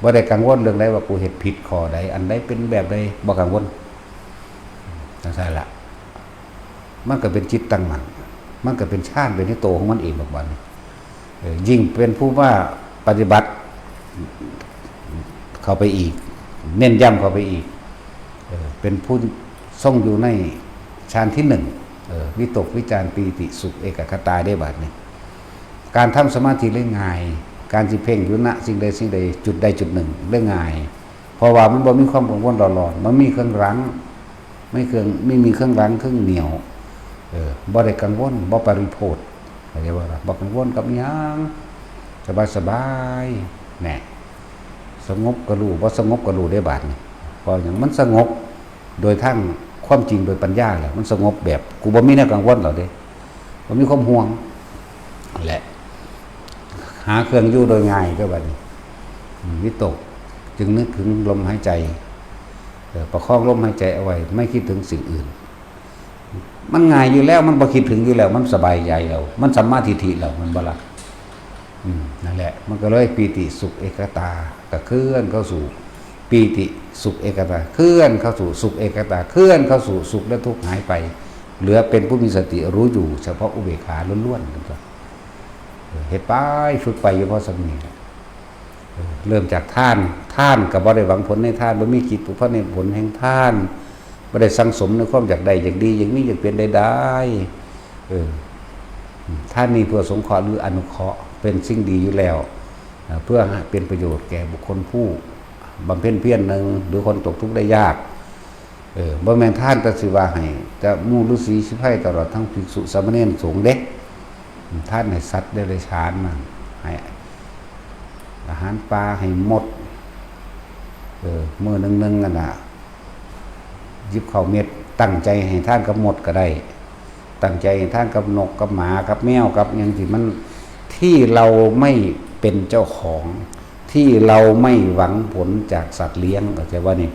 บ่ได้กังวลเรื่องใดว่ากูเฮ็ดผิดข้อใด อันใดเป็นแบบใด บ่กังวล จั่งซั้นล่ะ มันก็เป็นจิตตั้งมั่น มันก็เป็นฌาน เป็นในตัวของมันเองดอกบัดนี้ เออ ยิ่งเป็นผู้ว่าปฏิบัติ เข้าไปอีก เน้นย้ำเข้าไปอีก เออ เป็นผู้ทรงอยู่ในฌานที่หนึ่ง เออ วิตกวิจารปีติสุขเอกัคคตาได้บัดนี้ การทำสมาธิเลยง่าย การสิเพ่งอยู่ณสิ่งใดสิ่งใด จุดใดจุดหนึ่งเลยง่าย เพราะว่ามันบ่มีความกังวลเร่าร้อน มันมีเครื่องรั้ง ไม่เครื่อง ไม่มีเครื่องรั้งเครื่องเหนี่ยว เออ บ่ได้กังวล บ่ปริโภท เข้าใจบ่ล่ะ บ่กังวลกับอิหยัง สบายๆ แหน่ สงบก็รู้ บ่สงบก็รู้ได้บัดนี้ เพราะหยัง มันสงบโดยทางความจริงโดยปัญญาแล้ว มันสงบแบบ กูบ่มีแนวกังวลแล้วเด้ บ่มีความห่วง แหละ หาเครื่องอยู่โดยง่ายก็บัดนี้ อืม วิตก จึงนึกถึงลมหายใจ เออ ประคองลมหายใจเอาไว้ ไม่คิดถึงสิ่งอื่น มันง่ายอยู่แล้ว มันบ่คิดถึงอยู่แล้ว มันสบายใจแล้ว มันสัมมาทิฏฐิแล้ว แม่นบ่ล่ะ อืม นั่นแหละ มันก็เลยปีติสุขเอกัคคตา ก็เคลื่อนเข้าสู่ปีติสุขเอกัคคตา เคลื่อนเข้าสู่สุขเอกัคคตา เคลื่อนเข้าสู่สุขและทุกข์หายไป เหลือเป็นผู้มีสติรู้อยู่เฉพาะอุเบกขาล้วนๆ นั่นก็ เออ เฮ็ดไป ฝึกไปอยู่พอส่ำนี้แหละ เออ เริ่มจากทาน ทานก็บ่ได้หวังผลในทาน บ่มีจิตผูกพันในผลแห่งทาน บ่ได้สั่งสมในความอยากได้ อยากดี อยากมี อยากเป็นใดๆ เออ ทานนี้เพื่อสงเคราะห์หรืออนุเคราะห์ เป็นสิ่งดีอยู่แล้ว เอ่อ เพื่อให้เป็นประโยชน์แก่บุคคลผู้บำเพ็ญเพียรหนึ่ง หรือคนตกทุกข์ได้ยาก เออ บ่แม่นทานแต่สิว่าให้แต่หมู่ฤๅษีชีไพรตลอดทั้งภิกษุสามเณรสงฆ์เด้ ทานให้สัตว์เดรัจฉานมันให้อาหารปลาให้หมด เออ มื้อหนึ่งหนึ่งนั่นน่ะ หยิบข้าวเม็ด ตั้งใจให้ทานกับมดก็ได้ ตั้งใจให้ทานกับนกกับหมากับแมวกับหยังที่มัน ที่เราไม่เป็นเจ้าของ ที่เราไม่หวังผลจากสัตว์เลี้ยง เข้าใจว่านี่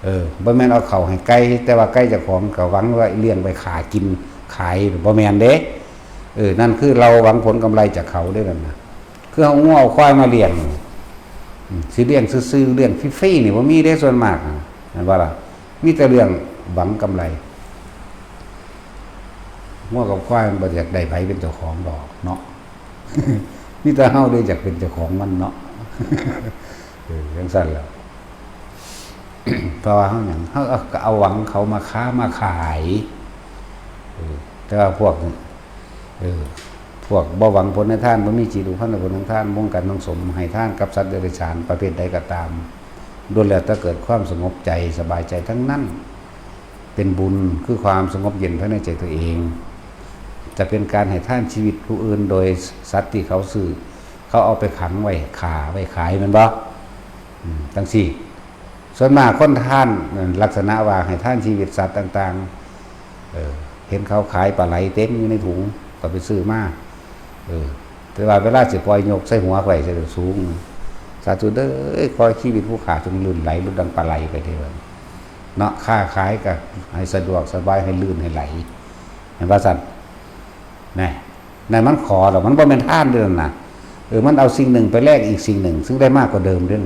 เออ บ่แม่นเอาเข้าให้ไก่ แต่ว่าไก่เจ้าของก็หวังว่าเลี้ยงไว้ฆ่ากินขาย บ่แม่นเด้ เออ นั่นคือเราหวังผลกำไรจากเขาเด้นั่นนะ คือเอางัวเอาควายมาเลี้ยง อืม สิเลี้ยงซื่อๆ เลี้ยงฟรีๆ นี่บ่มีเด้ส่วนมากนะ แม่นบ่ล่ะ มีแต่เลี้ยงหวังกำไร งัวกับควายมันบ่อยากได้ไผเป็นเจ้าของดอกเนาะ มีแต่เฮาเด้อยากเป็นเจ้าของมันเนาะ เออ จั่งซั้นแหละ เพราะว่าเฮาหยัง เฮาก็เอาหวังเขามาค้ามาขาย เออ แต่ว่าพวก เออ พวกบ่หวังผลในทาน บ่มีจิตผูกพันในผลของทาน วงการสังสมให้ทานกับสัตว์เดรัจฉานประเภทใดก็ตาม ล้วนแล้วแต่เกิดความสงบใจสบายใจทั้งนั้น เป็นบุญคือความสงบเย็นภายในใจตัวเอง จะเป็นการให้ทานชีวิตผู้อื่นโดยสัตว์ที่เขาซื้อ เขาเอาไปขังไว้ ฆ่าไว้ขาย แม่นบ่ อืม จั่งซี้ ส่วนมากคนทาน ลักษณะว่าให้ทานชีวิตสัตว์ต่างๆ เออ เห็นเขาขายปลาไหลเต็มอยู่ในถุง ก็ไปซื้อมา เออ แต่ว่าเวลาสิปล่อยยกใส่หัวไว้ ใส่สูง สาธุเด้อ ขอให้ชีวิตผู้ข้าจงลื่นไหล หลุดดังปลาไหลไปเถิด เนาะ ค้าขายก็ให้สะดวกสบาย ให้ลื่นให้ไหล แม่นว่าซั่น นะ นั่นมันขอหรอก มันบ่แม่นทานเด้อนั่นนะ เออ มันเอาสิ่งหนึ่งไปแลกอีกสิ่งหนึ่ง ซึ่งได้มากกว่าเดิมเด้อ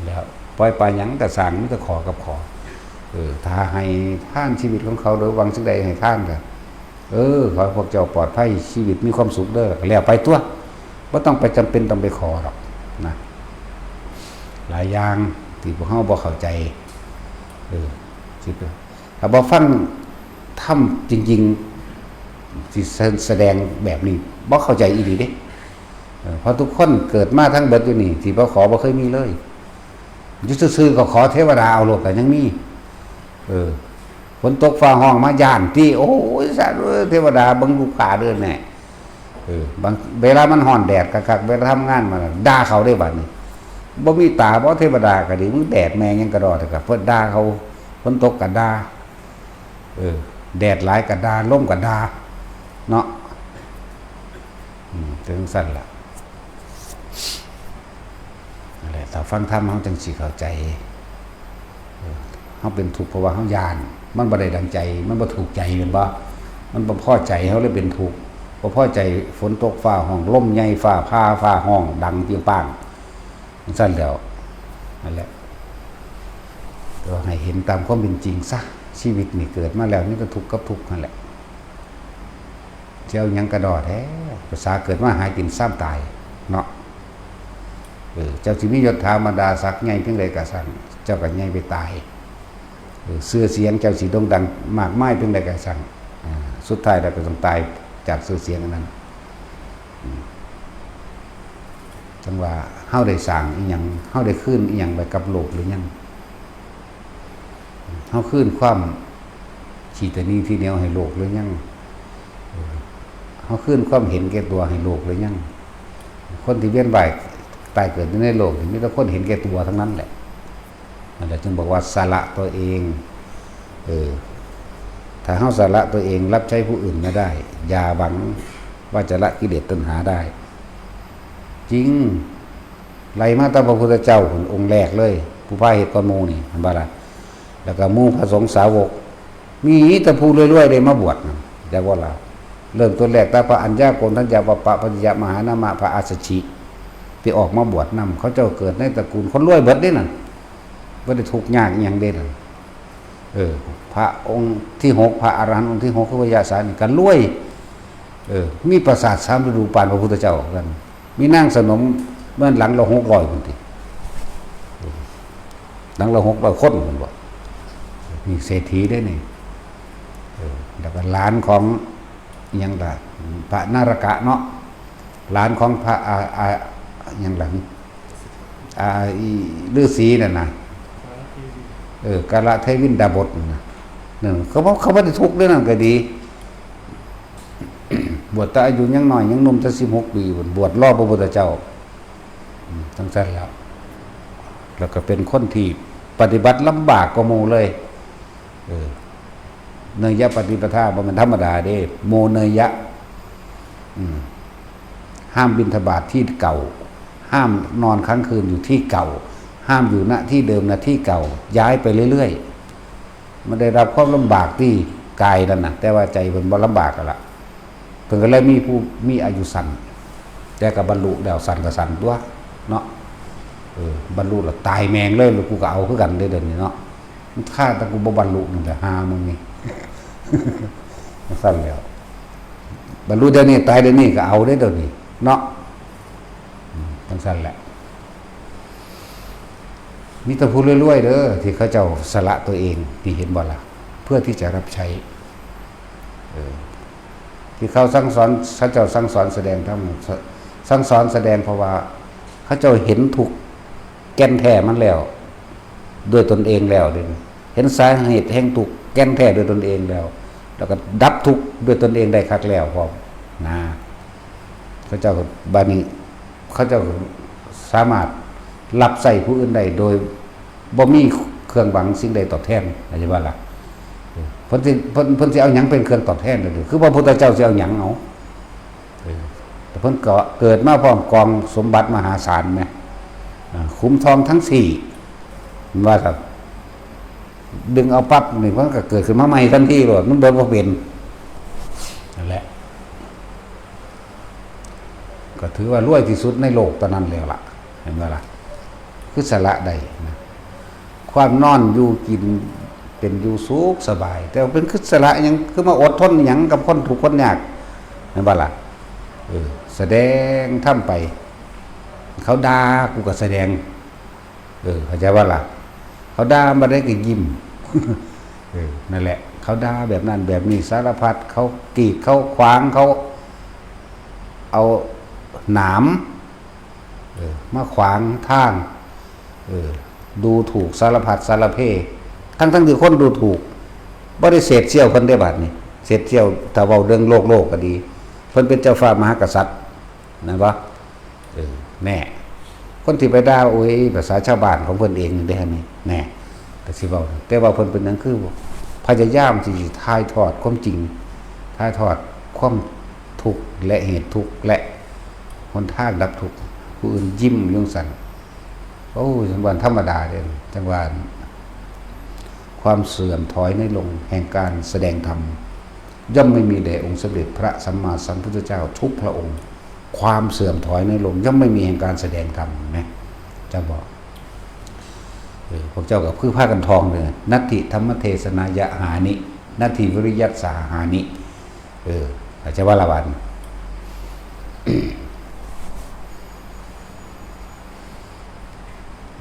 แล้วปล่อยปลาหยังก็ซ่าง มีแต่ขอกับขอ เออ ถ้าให้ทานชีวิตของเขาโดยหวังสิ่งใดให้ทานก็ เออ ขอให้พวกเจ้าปลอดภัย ชีวิตมีความสุขเด้อ ก็แล้วไปตั๊ว บ่ต้องไปจำเป็นต้องไปขอหรอกนะ หลายอย่างที่พวกเฮาบ่เข้าใจ เออ สิไป ถ้าบ่ฟังธรรมจริงๆ สิแส- แสดงแบบนี้ บ่เข้าใจอีหลีเด้ เออ เพราะทุกคนเกิดมาทั้งเบิดอยู่นี่ ที่บ่ขอบ่เคยมีเลย อยู่ซื่อๆ ก็ขอเทวดาเอาโลดก็ยังมี เออ ฝนตกฟ้าฮ้องมาย้านติ โอ้ย สาธุ เทวดาเบิ่งลูกข้าเด้อแน่ เออ บางเวลามันฮ้อนแดดคักๆ เวลาทำงานมาน่ะ ด่าเขาเด้บัดนี้ บ่มีตาบ่ เทวดาก็ดี มึงแดดแม่งหยังกะดอเถอะครับ เพิ่นด่าเขา ฝนตกก็ด่า เออ แดดหลายก็ด่า ลมก็ด่า เนาะ อืม จั่งซั้นล่ะ นั่นแหละ ถ้าฟังธรรมเฮาจั่งสิเข้าใจ เออ เฮาเป็นทุกข์เพราะว่าเฮาย้าน มันบ่ได้ดังใจ มันบ่ถูกใจ แม่นบ่ มันบ่พอใจ เฮาเลยเป็นทุกข์ บ่พอใจ ฝนตกฟ้าฮ้อง ลมใหญ่ ฟ้าผ่า ฟ้าฮ้อง ดังเปรี้ยงป้าง จั่งซั้นแหล้ว นั่นแหละ แต่ว่าให้เห็นตามความเป็นจริงซะ ชีวิตนี่เกิดมาแล้วมีแต่ทุกข์กับทุกข์นั่นแหละ สิเอาหยังกะดอแท้ ภาษาเกิดมาหากินซ้ำตายเนาะ เออ เจ้าสิมียศถาบรรดาศักดิ์ใหญ่เพียงใดก็ช่าง เจ้าก็ใหญ่ไปตาย เออ ชื่อเสียงเจ้าสิโด่งดังมากมายเพียงใดก็ช่าง อ่า สุดท้ายแล้วก็ต้องตายจากชื่อเสียงอันนั้น อืม จั่งว่าเฮาได้สร้างอิหยัง เฮาได้คืนอิหยังไว้กับโลกหรือยัง เฮาคืนความขี้ตะหนี่ทีเหนียวให้โลกหรือยัง เออ เฮาคืนความเห็นแก่ตัวให้โลกหรือยัง คนที่เวียนว่ายตายเกิดอยู่ในโลกนี่มีแต่คนเห็นแก่ตัวทั้งนั้นแหละ นั่นแหละจึงบอกว่าสละตัวเอง เออ ถ้าเฮาสละตัวเองรับใช้ผู้อื่นไม่ได้ อย่าหวังว่าจะละกิเลสตัณหาได้ จริง ไล่มาตั้งพระพุทธเจ้าพุ้นองค์แรกเลย ผู้พาเฮ็ดก่อนหมู่นี่ เห็นบ่ล่ะ แล้วก็หมู่พระสงฆ์สาวก มีแต่ผู้รวยๆได้มาบวชนะ จักว่าล่ะ เริ่มต้นแรกตั้งพระอัญญาโกณฑัญญาวัปปะ พระสิยะมหานามะ พระอัสสชิ ที่ออกมาบวชนำ เขาเจ้าเกิดในตระกูลคนรวยเบิดเด้นั่น บ่ได้ทุกข์ยากอิหยังเด้นั่น เออ พระองค์ที่หก พระอรหันต์องค์ที่หก คือพระยาสานี่ก็รวย เออ มีปราสาทสามฤดูปานพระพุทธเจ้ากัน มีนางสนมเมืองหลังละหกร้อยพุ้นติ หลังละหกร้อยคนพุ้นบ่ นี่เศรษฐีเด้นี่ เออ แล้วก็หลานของอิหยังล่ะ พระนารกะเนาะ หลานของพระ อ่า อ่า อิหยังล่ะ อ่า อีฤาษีนั่นน่ะ เออ กาลเทวินดาบสนั่นน่ะ นั่น เขาบอกเขาบ่ได้ทุกข์เด้อนั่นก็ดี บวชแต่อายุยังน้อยยังหนุ่มแต่สิบหกปีพุ้น บวชรอพระพุทธเจ้า อืม จั่งซั่นแล้ว แล้วก็เป็นคนที่ปฏิบัติลำบากกว่าหมู่เลย เออ เนยยะปฏิปทาบ่แม่นธรรมดาเด้ โมเนยยะ อืม ห้ามบิณฑบาตที่เก่า ห้ามนอนค้างคืนอยู่ที่เก่า ห้ามอยู่ณที่เดิม ณที่เก่า ย้ายไปเรื่อยๆ มันได้รับความลำบากที่กายนั่นน่ะ แต่ว่าใจเพิ่นบ่ลำบากนั่นล่ะ เพิ่นก็เลยมีผู้มีอายุสั้น แต่ก็บรรลุแล้วสั้นก็สั้นตั๊วเนาะ เออ บรรลุแล้วตายแม่งเลย กูก็เอาคือกันเด้อเดี๋ยวนี้เนาะ มันฆ่าแต่กูบ่บรรลุนี่แหละ หามึงนี่ จั่งซั่นแล้ว บรรลุเดี๋ยวนี้ ตายเดี๋ยวนี้ก็เอาเด้อเดี๋ยวนี้เนาะ อืม จั่งซั่นแหละ มีแต่ผู้รวยๆเด้อ ที่เขาเจ้าสละตัวเอง นี่เห็นบ่ล่ะ เพื่อที่จะรับใช้ เออ ที่เขาสั่งสอน เขาเจ้าสั่งสอนแสดงธรรม สั่งสอนแสดง เพราะว่าเขาเจ้าเห็นทุกข์แก่นแท้มันแล้ว ด้วยตนเองแล้วเด้ เห็นสาเหตุแห่งทุกข์แก่นแท้ด้วยตนเองแล้ว แล้วก็ดับทุกข์ด้วยตนเองได้คักแล้วพร้อม นะ เขาเจ้าก็ บัดนี้ เขาเจ้าก็สามารถรับใช้ผู้อื่นได้โดยบ่มีเครื่องหวังสิ่งใดตอบแทน เข้าใจบ่ล่ะ เออ เพิ่นสิ เพิ่น เพิ่นสิเอาหยังเป็นเครื่องตอบแทนเด้อ คือพระพุทธเจ้าสิเอาหยังเอา เออ แต่เพิ่นก็เกิดมาพร้อมกองสมบัติมหาศาลแหม อ่า ขุมทองทั้งสี่ ว่าซั่น ดึงเอาปั๊บนี่เพิ่นก็เกิดขึ้นมาใหม่ทันทีโลด มันเบิดบ่เป็น นั่นแหละ ก็ถือว่ารวยที่สุดในโลกตอนนั้นแล้วล่ะ เห็นบ่ล่ะ คือสละได้นะ ความนอนอยู่กินเป็นอยู่สุขสบาย แต่ว่าเพิ่นคือสละหยัง คือมาอดทนหยังกับคนทุกข์คนยาก เห็นบ่ล่ะ เออ แสดงธรรมไป เขาด่ากูก็แสดง เออ เข้าใจบ่ล่ะ เขาด่ามาได้ก็ยิ้ม เออ นั่นแหละ เขาด่าแบบนั้นแบบนี้สารพัด เขากีด เขาขวาง เขาเอาหนาม เออ มาขวางทาง เออ ดูถูกสารพัดสารเพ ทั้งๆที่คนดูถูก บ่ได้เศษเสี้ยวเพิ่นเด้ บัดนี้ เศษเสี้ยว ถ้าเว้าเรื่องโลกๆก็ดี เพิ่นเป็นเจ้าฟ้ามหากษัตริย์ นั่นบ่ เออ แน่ คนที่ไปด่า โอ้ย ภาษาชาวบ้านของเพิ่นเองเด้ นี่ แน่ แต่สิเว้า แต่ว่าเพิ่นเป็นหยังคือ พยายามที่สิถ่ายทอดความจริง ถ่ายทอดความทุกข์และเหตุทุกข์ และหนทางดับทุกข์ ผู้อื่นยิ้มอยู่จั่งซั่น โอ้ย จั่งว่าธรรมดาเด้ จั่งว่า ความเสื่อมถอยน้อยลงแห่งการแสดงธรรม ย่อมไม่มีแด่องค์สมเด็จพระสัมมาสัมพุทธเจ้าทุกพระองค์ ความเสื่อมถอยน้อยลง ย่อมไม่มีแห่งการแสดงธรรม เห็นไหม เจ้าบอก เออ พวกเจ้าก็คือพากันท่องเลย นัตถิธรรมเทศนายะหานิ นัตถิวิริยัสสาหานิ เออ อาจจะว่าละวัน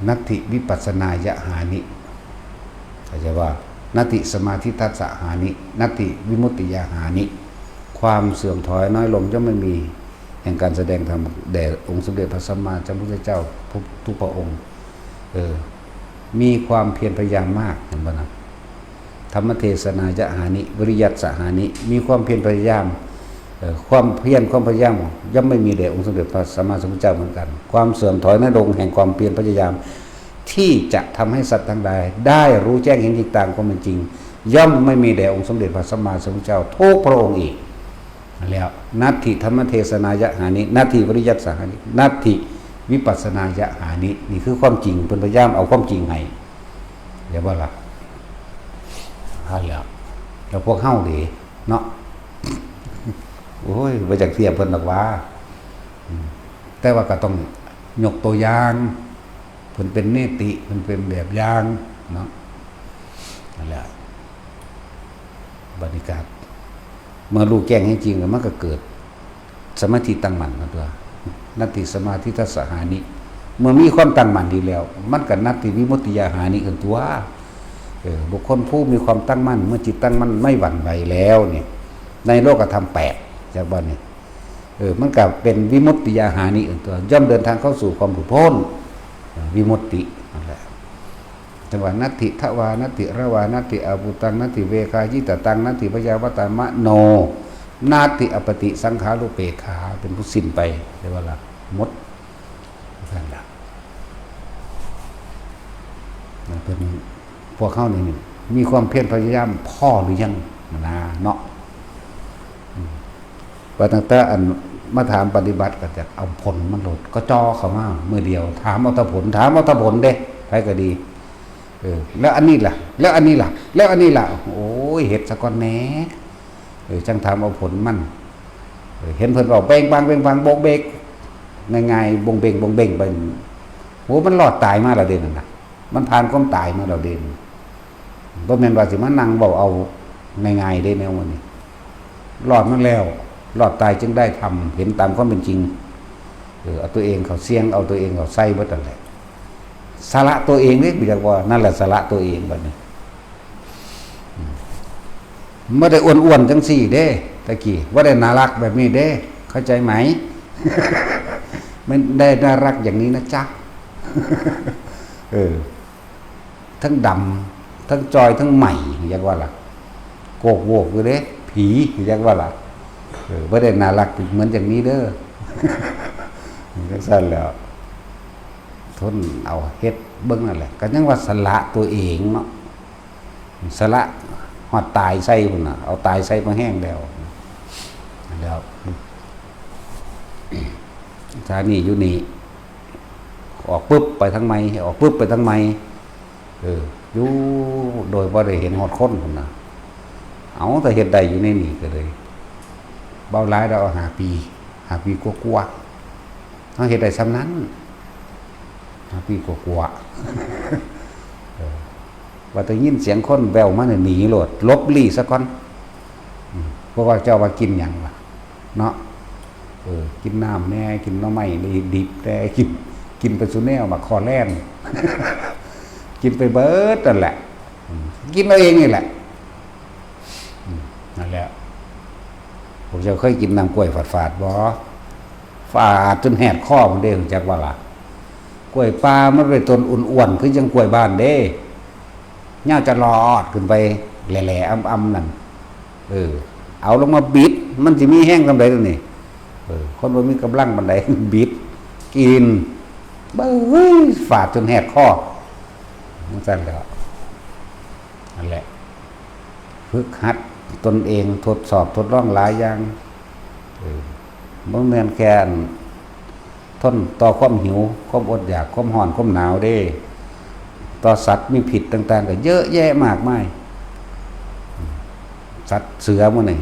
นัตถิวิปัสสนายะหานิ อาจจะว่า นัตถิสมาธิทัสสะหานิ นัตถิวิมุตติยาหานิ ความเสื่อมถอยน้อยลงย่อมไม่มี แห่งการแสดงธรรมแด่องค์สมเด็จพระสัมมาสัมพุทธเจ้าทุกทุกพระองค์ เออ มีความเพียรพยายามมาก เห็นบ่นะ ธรรมเทศนายะหานิ วิริยัสสะหานิ มีความเพียรพยายาม เอ่อ ความเพียรความพยายามย่อมไม่มีแด่องค์สมเด็จพระสัมมาสัมพุทธเจ้าเหมือนกัน ความเสื่อมถอยน้อยลงแห่งความเพียรพยายาม ที่จะทำให้สัตว์ทั้งหลายได้รู้แจ้งเห็นจริงตามความเป็นจริง ย่อมไม่มีแด่องค์สมเด็จพระสัมมาสัมพุทธเจ้าทุกพระองค์อีก นั่นแหล้ว นัตถิธรรมเทศนายะหานิ นัตถิวิริยัสสะหานิ นัตถิวิปัสสนายะหานิ นี่คือความจริง เพิ่นพยายามเอาความจริงให้ เดี๋ยวว่าล่ะ หั้นแหล้ว แล้วพวกเฮาเด้ เนาะ โอ้ย บ่อยากเทียบเพิ่นดอกหว่า อืม แต่ว่าก็ต้องยกตัวอย่าง เพิ่นเป็นเนติ เพิ่นเป็นแบบอย่าง เนาะ นั่นแหละ บัดนี้ก็ เมื่อรู้แจ้งแห่งจริงแล้วมันก็เกิดสมาธิตั้งมั่นนั่นตั๊ว นัตถิสมาธิทัสสะหานิ เมื่อมีความตั้งมั่นดีแล้ว มันก็นัตถิวิมุตติยาหานิขึ้นตั๊ว เออ บุคคลผู้มีความตั้งมั่น เมื่อจิตตั้งมั่นไม่หวั่นไหวแล้วนี่ ในโลกธรรมแปด จักบ่นี่ เออ มันก็เป็นวิมุตติยาหานิขึ้นตั๊ว ย่อมเดินทางเข้าสู่ความหลุดพ้น เออ วิมุตติ นั่นแหละ จังว่า นัตถิทวา นัตถิระวา นัตถิอาภูตัง นัตถิเวคายิตตัง นัตถิพยาวัตตามโน นาฏฐิอัปปติสังขารุเปกขา เป็นผู้สิ้นไป เรียกว่าละหมดนั่นละนะ เป็นพวกเขานี่มีความเพียรพยายามพอหรือยังนะเนาะ อืม ว่าตั้งแต่อันมาถามปฏิบัติก็จะเอาผลมันโลด ก็จ่อเข้ามาเมื่อเดียว ถามเอาแต่ผล ถามเอาแต่ผลเด้ ใครก็ดี เออ แล้วอันนี้ล่ะ แล้วอันนี้ล่ะ แล้วอันนี้ล่ะ โอ้ย เฮ็ดซะก่อนแหน่ เออ จั่งถามเอาผลมัน เออ เห็นเพิ่นเว้าเบ่งบางเบ่งบางโบกเบก ง่ายๆ บงเบ่งบงเบ่งไป โห มันรอดตายมาแล้วเด้นั่นน่ะ มันผ่านความตายมาแล้วเด้ บ่แม่นว่าสิมานั่งเว้าเอาง่ายๆ เด้แนวนี้ รอดมาแล้ว รอดตายจึงได้ธรรม เห็นตามความเป็นจริง เออ เอาตัวเองเข้าเสี่ยง เอาตัวเองเข้าใส่เบิดนั่นแหละ สละตัวเองเด้ กูอยากว่า นั่นแหละสละตัวเองบัดนี้ อืม บ่ได้อ้วนๆ จังซี่เด้ ตะกี้ บ่ได้น่ารักแบบนี้เด้ เข้าใจไหม ไม่ได้น่ารักอย่างนี้นะจ๊ะ เออ ทั้งดำ ทั้งจอย ทั้งใหม่ อยากว่าล่ะ โกกโวกอยู่เด้ ผี อยากว่าล่ะ เออ บ่ได้น่ารักเหมือนอย่างนี้เด้อ จังซั่นแหล้ว ทนเอา เฮ็ดเบิ่งนั่นแหละ ก็ยังว่าสละตัวเองเนาะ สละฮอดตายใส่พุ้นน่ะ เอาตายใส่พอแฮงแล้ว แล้ว สถานีอยู่นี่ ออกปึ๊บไปทางใหม่ ออกปึ๊บไปทางใหม่ เออ อยู่โดยบ่ได้เห็นฮอดคนพุ้นน่ะ เอาแต่เฮ็ดได้อยู่ในนี่ก็เลย เบาหลายดอก ห้าปี ห้าปีกว่าๆ เฮาเฮ็ดได้ส่ำนั้น ห้าปีกว่าๆ เออ ว่าแต่ยินเสียงคนแว่วมาเนี่ยหนีโลด หลบลี้ซะก่อน อืม เพราะว่าเจ้าว่ากินหยังล่ะ เนาะ เออ กินน้ำแหน่ กินหน่อไม้ดิบแหน่ กิน กินไปซุแนว บักคอแล่น กินไปเบิดนั่นแหละ อืม กินเอาเองนี่แหละ อืม นั่นแหละ พวกเจ้าเคยกินน้ำกล้วยฝาดๆ บ่ ฝาดจนแหดคอพุ้นเด้ รู้จักบ่ล่ะ กล้วยป่ามันเป็นต้นอ้วนๆ คือจังกล้วยบ้านเด้ ยาวจะลอดขึ้นไป แหล่ๆ อ่ำๆ นั่น เออ เอาลงมาบิด มันสิมีแฮงส่ำใด๋ตัวนี้ เออ คนบ่มีกำลังปานใด๋ บิด กิน เบ้ย ฝาดจนแหดคอ จั่งซั่นแหล้ว นั่นแหละ ฝึกหัดตนเอง ทดสอบทดลองหลายอย่าง เออ บ่แม่นแค่อันทนต่อความหิว ความอดอยาก ความร้อน ความหนาวเด้ ต่อสัตว์มีพิษต่างๆ ก็เยอะแยะมากมาย สัตว์เสือหมู่นี่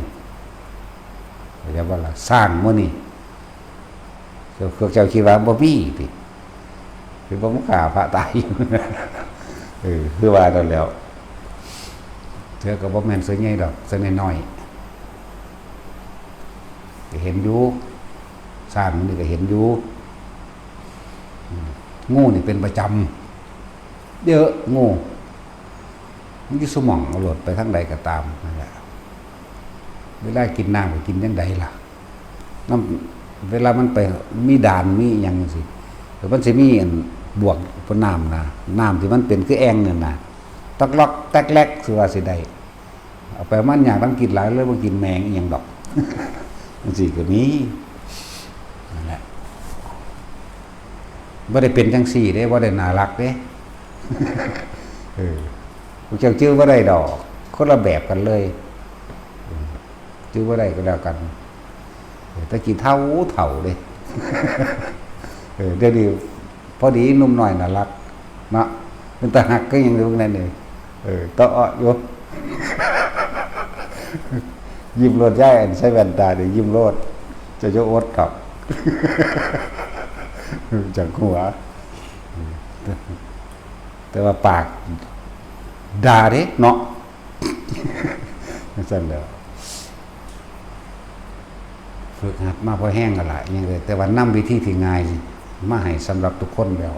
เข้าใจบ่ล่ะ ช้างหมู่นี่ เจ้า พวกเจ้าคิดว่าบ่มีติ เป็นบ่มาฆ่าพระตายอยู่ เออ คือว่านั่นแหล้ว เทื่อก็บ่แม่นเสือใหญ่ดอก เสือน้อยๆ ก็เห็นอยู่ ช้างนี่ก็เห็นอยู่ อืม งูนี่เป็นประจำ เยอะ งู มันอยู่ซุหม่อง เอาโลด ไปทางใดก็ตามนั่นแหละ เวลากินน้ำก็กินจั่งใดล่ะ น้ำ เวลามันไปมีด่านมีอิหยังจั่งซี้ แล้วมันสิมีอันบวกพวกน้ำนะ น้ำที่มันเป็นคือแอ่งนั่นนะ ตักล็อกแตกแลก คือว่าสิได้ เอาไปมันอยากต้องกินหลายเลย บ่กินแมงอิหยังดอก จั่งซี้ก็มี นั่นแหละ บ่ได้เป็นจั่งซี้เด้ บ่ได้น่ารักเด้ เออ พวกเจ้าจื่อบ่ได้ดอก คนละแบบกันเลย เออ จื่อบ่ได้ก็แล้วกัน เออ แต่กี้เฒ่าเฒ่าเด้ เออ เดี๋ยวนี้พอดีหนุ่มน้อยน่ารัก เนาะ เป็นตาฮักก็ยังอยู่นั่นเอง เออ ตะเอ้ออยู่ ยิ้มโลดยาย อันใส่แว่นตานี่ยิ้มโลด เจ้าจะอดครับ จั่งหัว แต่ว่าปากด่าเด้เนาะ จั่งซั่นแหล้ว ฝึกหัดมาพอแฮงแล้วล่ะ ยังเลย แต่ว่านำวิธีที่ง่ายมาให้สำหรับทุกคนแล้ว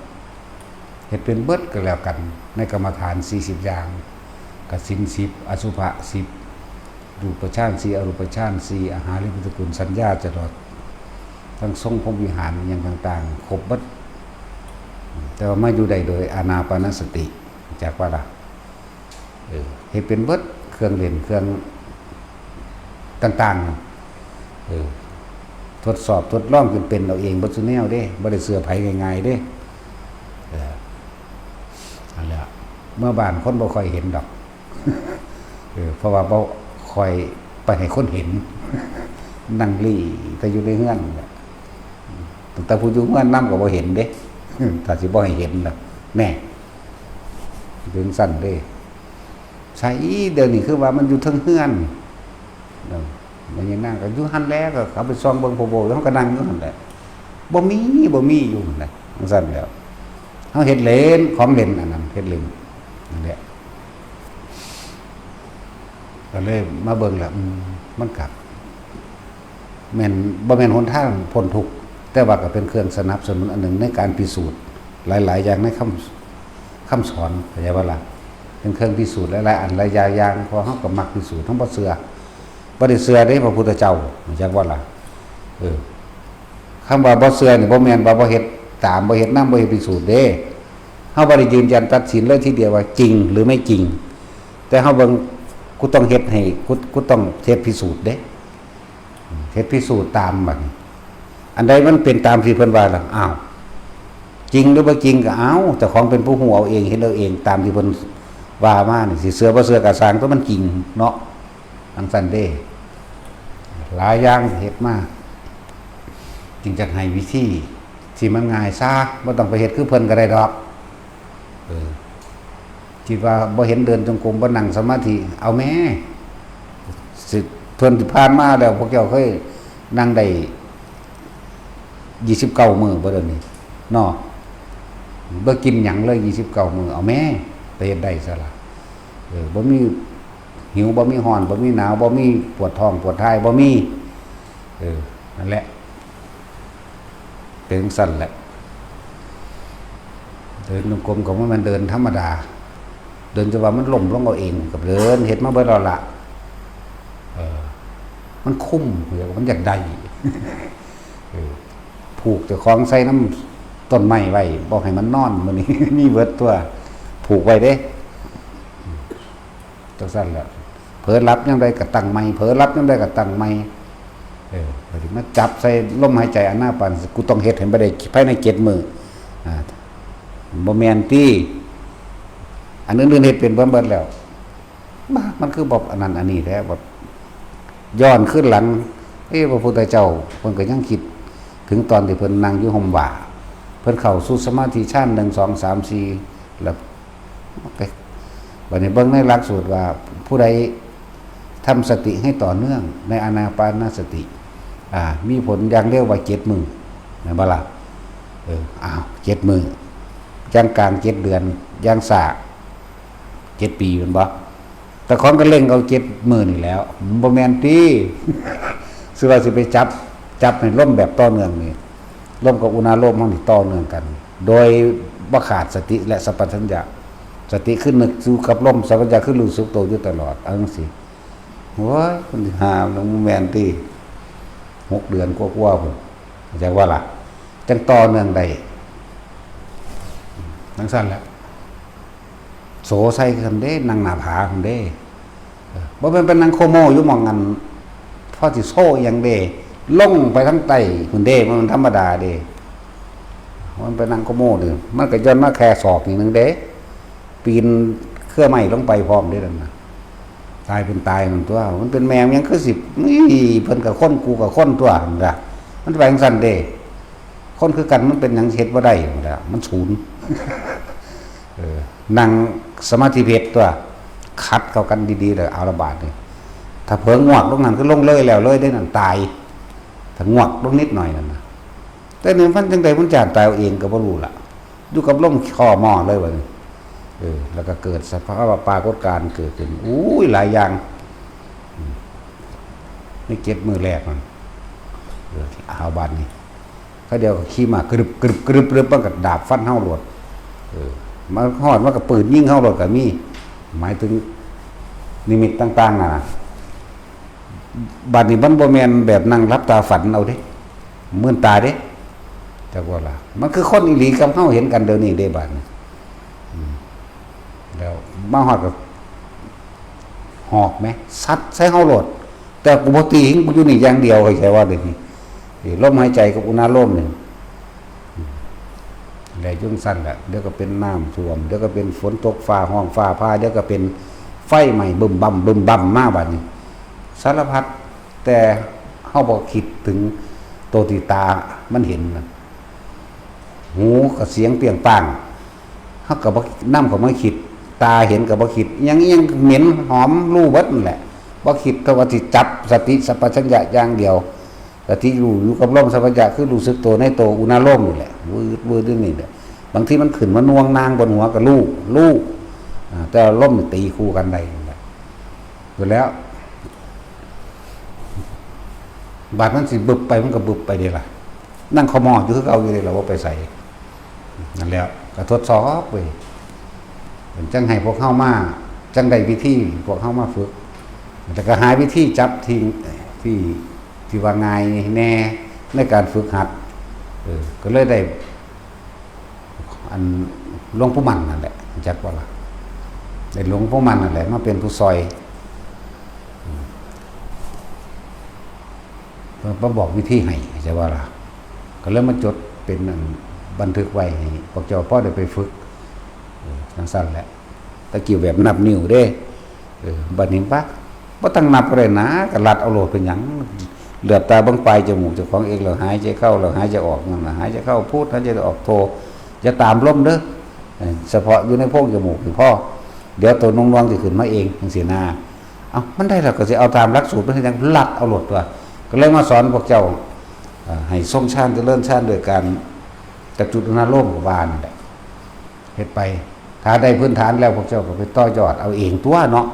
เฮ็ดเป็นเบิดก็แล้วกัน ในกรรมฐานสี่สิบอย่าง กสิณสิบ อสุภะสิบ รูปฌานสี่ อรูปฌานสี่ อาหาริยปฏิกูลสัญญา ตลอดทั้งทรงพรหมวิหารอิหยังต่างๆ ครบเบิด แต่ว่ามาอยู่ได้โดยอานาปานสติ จักว่าล่ะ เออ เฮ็ดเป็นเบิด เครื่องเล่น เครื่องต่าง เออ ทดสอบทดลองจนเป็นเอาเองเบิดซุแนวเด้ บ่ได้เชื่อไผง่ายๆเด้ เออ นั่นแหละ เมือบ้านคนบ่ค่อยเห็นดอก เออ เพราะว่าบ่ค่อยไปให้คนเห็น นั่งหลี้แต่อยู่ในเฮือนนั่นแหละ ตั้งแต่ผู้อยู่เฮือนนำก็บ่เห็นเด้ ถ้าสิบ่ให้เห็นน่ะ แน่ เป็นซั่นเด้ ใช่ เดี๋ยวนี้คือว่ามันอยู่เทิงเฮือน เออ แม่ยายนางก็อยู่หั่นแหละ ก็เขาไปส่องเบิ่งโพโบ แล้วเขาก็นั่งอยู่หั่นแหละ บ่มี บ่มีอยู่หั่นแหละ จั่งซั่นแหล้ว เขาเฮ็ดเล่น ของเล่นอันนั้น เฮ็ดเล่น นั่นแหละ ก็เลยมาเบิ่งแล้ว อืม มันก็ แม่น บ่แม่นหนทางพ้นทุกข์ แต่ว่าก็เป็นเครื่องสนับสนุนอันหนึ่งในการพิสูจน์หลายๆอย่างในคำ คำสอน เข้าใจบ่ล่ะ เป็นเครื่องพิสูจน์หลายๆอันหลายอย่าง เพราะเฮาก็มักพิสูจน์ เฮาบ่เชื่อ บ่ได้เชื่อเด้พระพุทธเจ้า เข้าใจบ่ล่ะ เออ คำว่าบ่เชื่อนี่บ่แม่นว่าบ่เฮ็ดตาม บ่เฮ็ดนำ บ่เฮ็ดพิสูจน์เด้ เฮาบ่ได้ยืนยันตัดสินเลยทีเดียวว่าจริงหรือไม่จริง แต่เฮาเบิ่ง กูต้องเฮ็ดให้ กู กูต้องเฮ็ดพิสูจน์เด้ เฮ็ดพิสูจน์ตามบัดนี้ อันใดมันเป็นตามที่เพิ่นว่าล่ะ อ้าว จริงหรือบ่จริงก็เอา เจ้าของเป็นผู้ฮู้เอาเอง เห็นเอาเอง ตามที่เพิ่นว่ามานี่ สิเชื่อบ่เชื่อก็ซ่าง แต่มันจริงเนาะ จั่งซั่นเด้ หลายอย่างเฮ็ดมา จึงจักให้วิธีที่มันง่ายซะ บ่ต้องไปเฮ็ดคือเพิ่นก็ได้ดอก เออ คิดว่าบ่เห็นเดินจงกรม บ่นั่งสมาธิ เอาแม่ สิ เพิ่นที่ผ่านมาแล้ว พวกเจ้าเคยนั่งได้ ยี่สิบเก้ามื้อบ่เดี๋ยวนี้ เนาะ บ่กินหยังเลย ยี่สิบเก้ามื้อ เอาแม่ ไปเฮ็ดได้ซะล่ะ เออ บ่มีหิว บ่มีร้อน บ่มีหนาว บ่มีปวดท้องปวดท้าย บ่มี เออ นั่นแหละ เป็นจั่งซั่นแหละ เดินจงกรมก็บ่แม่นเดินธรรมดา เดินจนว่ามันล้มลงเอาเอง ก็เดินเฮ็ดมาเบิดแล้วล่ะ เออ มันคุ้ม เดี๋ยวมันอยากได้ เออ ผูกเจ้าของใส่นำต้นไม้ไว้ บ่ให้มันนอน มื้อนี้ มีเบิดตัว ผูกไว้เด้ จั่งซั่นแหละ เผลอหลับยามใดก็ตั้งใหม่ เผลอหลับยามใดก็ตั้งใหม่ เออ บัดนี้มาจับใส่ลมหายใจอานาปาน กูต้องเฮ็ดให้บ่ได้ภายในเจ็ดมื้อ อ่า บ่แม่นติ อันอื่นๆเฮ็ดเป็นเบิดแล้ว บ้า มันคือบ่อันนั้นอันนี้แท้ แบบย้อนคืนหลัง เอ้ พระพุทธเจ้าเพิ่นก็ยังคิดถึงตอนที่เพิ่นนั่งอยู่ฮ่มหว้า เพิ่นเข้าสู่สมาธิฌาน หนึ่ง สอง สาม สี่ แล้ว บัดนี้เบิ่งในหลักสูตรว่า ผู้ใดทำสติให้ต่อเนื่องในอานาปานสติ อ่า มีผลอย่างเร็วว่าเจ็ดมื้อ แม่นบ่ล่ะ เออ อ้าว เจ็ดมื้อ อย่างกลางเจ็ดเดือน อย่างช้าเจ็ดปี แม่นบ่ แต่ของก็เร่งเอาเจ็ดมื้อนี่แหล้ว บ่แม่นติ สิว่าสิไปจับ จับให้ลมแบบต่อเนื่องนี่ ลมกับอุณาโลมเฮานี่ต่อเนื่องกัน โดยบ่ขาดสติและสัมปชัญญะ สติคือนึกอยู่กับลม สัมปชัญญะคือรู้สึกตัวอยู่ตลอด เอาจั่งซี้ โอ้ย มันสิหา มันแม่นติ หกเดือนกว่าๆพุ้น เข้าใจว่าล่ะ จั่งต่อเนื่องได้ จั่งซั่นแหละ โสใส่คือกันเด้ นั่งหน้าผาพุ้นเด้ เออ บ่แม่นไปนั่งโคโมอยู่หม่องอัน พอสิโซ่อิหยังเด้ ลงไปทางใต้พุ้นเด้ มันธรรมดาเด้ มันไปนั่งโคโมเด้ มันก็ย่อนมาแค่ศอกนิดนึงเด้ ปีนเครือไม้ลงไปพร้อมเด้นั่นน่ะ ตายเป็นตายนั่นตัว มันเป็นแม่มันยังคือสิ นี่ เพิ่นกับคน กูกับคนตัวนั่นล่ะ มันไปจั่งซั่นเด้ คนคือกันมันเป็นหยังเฮ็ดบ่ได้นั่นล่ะ มันศูนย์ เออ นั่งสมาธิเพชรตัว ขัดเข้ากันดีๆเลย เอาละบาดนี่ ถ้าเผลองวกลงนั่นคือลงเลยแล้วเลยได้นั่นตาย ถ้างวกลงนิดหน่อยนั่นน่ะ แต่นี่มันจั่งใดมันย่านตายเอาเองก็บ่รู้ล่ะ อยู่กับลมคอหม้อเลยบัดนี้ เออ แล้วก็เกิดสภาวะปรากฏการณ์เกิดขึ้น อุ้ย หลายอย่าง อืม ในเจ็ดมื้อแรกนั่น เออ เอาบาดนี้ เขาเดียวก็ขี่มากรึบกรึบกรึบกรึบ มันก็ดาบฟันเฮาโลด เออ มาฮอดมันก็ปืนยิงเฮาโลดก็มี หมายถึงนิมิตต่างๆน่ะนะ บัดนี้มันบ่แม่นแบบนั่งหลับตาฝันเอาเด้ มืนตาเด้ จักว่าล่ะ มันคือคนอีหลีกับเฮาเห็นกันเดี๋ยวนี้เด้บัดนี้ อืม แล้วมาฮอดก็หอกแหม ซัดใส่เฮาโลด แต่กูบ่ตี กูอยู่นี่อย่างเดียว เข้าใจว่าเดี๋ยวนี้ นี่ลมหายใจกับอุณาโลมนี่ แหละจั่งซั่นแหละ เดี๋ยวก็เป็นน้ำท่วม เดี๋ยวก็เป็นฝนตกฟ้าฮ้องฟ้าผ่า เดี๋ยวก็เป็นไฟไหม้บึ้มบั้มบึ้มบั้มมาบัดนี้ สารพัด แต่เฮาบ่คิดถึงตัวที่ตามันเห็นน่ะ หูก็เสียงเปรียงป้าง เฮาก็บ่นำเข้ามาคิด ตาเห็นก็บ่คิด ยัง ยังเหม็นหอมรู้เบิดนั่นแหละ บ่คิด แต่ว่าสิจับสติสัมปชัญญะอย่างเดียว สติรู้อยู่กับลมสัมปชัญญะ คือรู้สึกตัวในตัวอุณาโลมนี่แหละ วืด วืดอยู่นี่แหละ บางทีมันขึ้นมาน่วงนางบนหัวก็รู้ รู้ อ่า แต่ลมนี่ตีคู่กันได้นั่นแหละ อยู่แล้ว บาดมันสิบึบไปมันก็บึบไปเด้ล่ะ นั่งขมอดอยู่คือเก่าอยู่เด้ล่ะ บ่ไปไส นั่นแหล้ว ก็ทดสอบเว้ย มันจั่งให้พวกเฮามา จั่งได้วิธี พวกเฮามาฝึก แล้วก็หาวิธีจับที่ ที่ ที่ว่าง่ายแน่ในการฝึกหัด เออ ก็เลยได้ อันหลวงปู่มั่นนั่นแหละ รู้จักบ่ล่ะ ได้หลวงปู่มั่นนั่นแหละ มาเป็นผู้ซอย อืม เพิ่นมาบอกวิธีให้ จะว่าล่ะ ก็เลยมาจดเป็นอันบันทึกไว้ให้พวกเจ้าพอได้ไปฝึก เออ จั่งซั่นแหละ ตะกี้แบบนับนิ้วเด้ เออ บัดนี้ปะ บ่ต้องนับก็ได้นะ ก็ลัดเอาโลดเป็นหยัง เหลือบตาเบิ่งปลายจมูกเจ้าของเอง แล้วหายใจเข้า แล้วหายใจออก นั่นน่ะ หายใจเข้าพุท หายใจออกโท อย่าตามลมเด้อ เออ เฉพาะอยู่ในโพรงจมูกนี่พอ เดี๋ยวตัวน่วงๆสิขึ้นมาเอง จั่งซี้นะ เอ้า มันได้แล้วก็สิเอาตามหลักสูตร มันเฮ็ดหยัง ลัดเอาโลดตัว ก็เลยมาสอนพวกเจ้า เอ่อ ให้ทรงฌาน เจริญฌาน โดยการจับจุดอุณาโลมก็ว่านั่นแหละ เฮ็ดไป ถ้าได้พื้นฐานแล้ว พวกเจ้าก็ไปต่อยอดเอาเองตัวเนาะ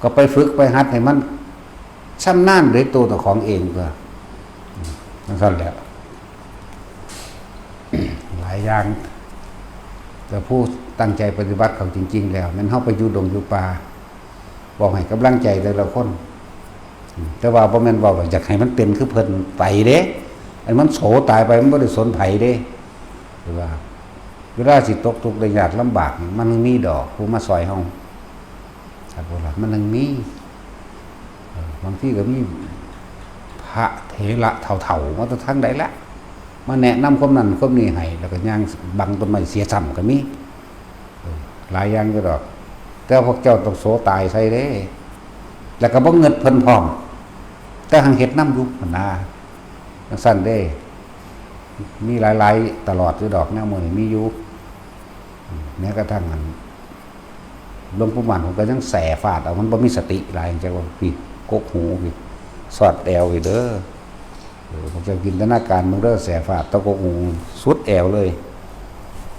ก็ไปฝึกไปหัดให้มันชำนาญด้วยตัวเจ้าของเองตัว จั่งซั่นแหละ หลายอย่าง แต่ผู้ตั้งใจปฏิบัติเขาจริงๆ แล้ว แม่นเฮาไปอยู่ดงอยู่ป่า บอกให้กำลังใจแต่ละคน แต่ว่าบ่แม่นเว้าอยากให้มันเป็นคือเพิ่นไปเด้ อันมันโสตายไปมันบ่ได้สนไผเด้ หรือว่า เวลาสิตกทุกข์ได้ยากลำบากนี่ มันมีดอกผู้มาซอยเฮา ครับผมล่ะ มันยังมี เออ บางทีก็มีพระเถระเฒ่าๆ มาแต่ทางใดละ มาแนะนำความนั้นความนี้ให้ แล้วก็ย่างบังต้นไม้เสียซ้ำก็มี เออ หลายอย่างอยู่ดอก แต่พวกเจ้าต้องโสตายใส่เด้ แล้วก็บ่เงิดเพิ่นพร้อม แต่หังเฮ็ดนำอยู่หั่นนะ จั่งซั่นเด้ มีหลายๆ ตลอดอยู่ดอก แนวมื้อนี้มีอยู่ แม้กระทั่งอัน หลวงปู่มั่นผมก็ยังแส่ฟาดเอา มันบ่มีสติหลาย จั่งว่าพี่ กกหูพี่ สอดแอวพี่เด้อ เออ ผมจะจินตนาการมึงเด้อ แส่ฟาดตะกกหู สุดแอวเลย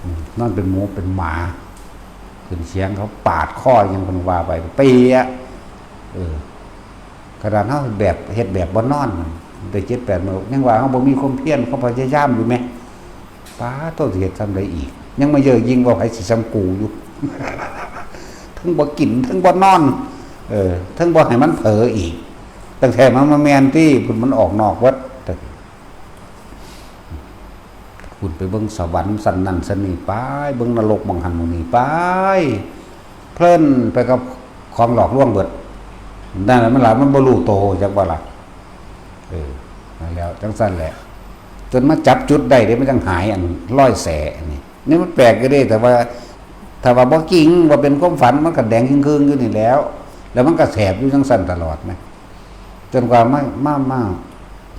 อืม นอนเป็นหมูเป็นหมา ขึ้นเสียงเขาปาดคอยังเพิ่นว่าไป เปียะ เออ ขนาดเฮาแบบ เฮ็ดแบบบ่นอน ได้เจ็ดแปดมื้อ ยังว่าเฮาบ่มีความเพียร ความพยายามอยู่แหม ป๊าดโต สิเฮ็ดส่ำใดอีก ยังมาเย่อหยิ่งว่าไผสิส่ำกูอยู่ เทิงบ่กิน เทิงบ่นอน เออ เทิงบ่ให้มันเผลออีก ตั้งแต่มันมาแม่นที่ พุ้นมันออกนอกเบิด พุ้นไปเบิ่งสวรรค์ชั้นนั้นชั้นนี้ไป เบิ่งนรกหม่องหั้นหม่องนี้ไป เพลินไปกับของหลอกลวงเบิด นั่นแหละมันหลาย มันบ่รู้โต จักว่าล่ะ เออ นั่นแหล้ว จั่งซั่นแหละ จนมาจับจุดได้เด้ มันจั่งหายอันรอยแสอันนี้ นี่มันแปลกอยู่เด้ แต่ว่า ถ้าว่าบ่จริง ว่าเป็นความฝัน มันก็แดงครึ่งๆอยู่นี่แหล้ว แล้วมันก็แสบอยู่จั่งซั่นตลอดนะ จนกว่ามา มา มา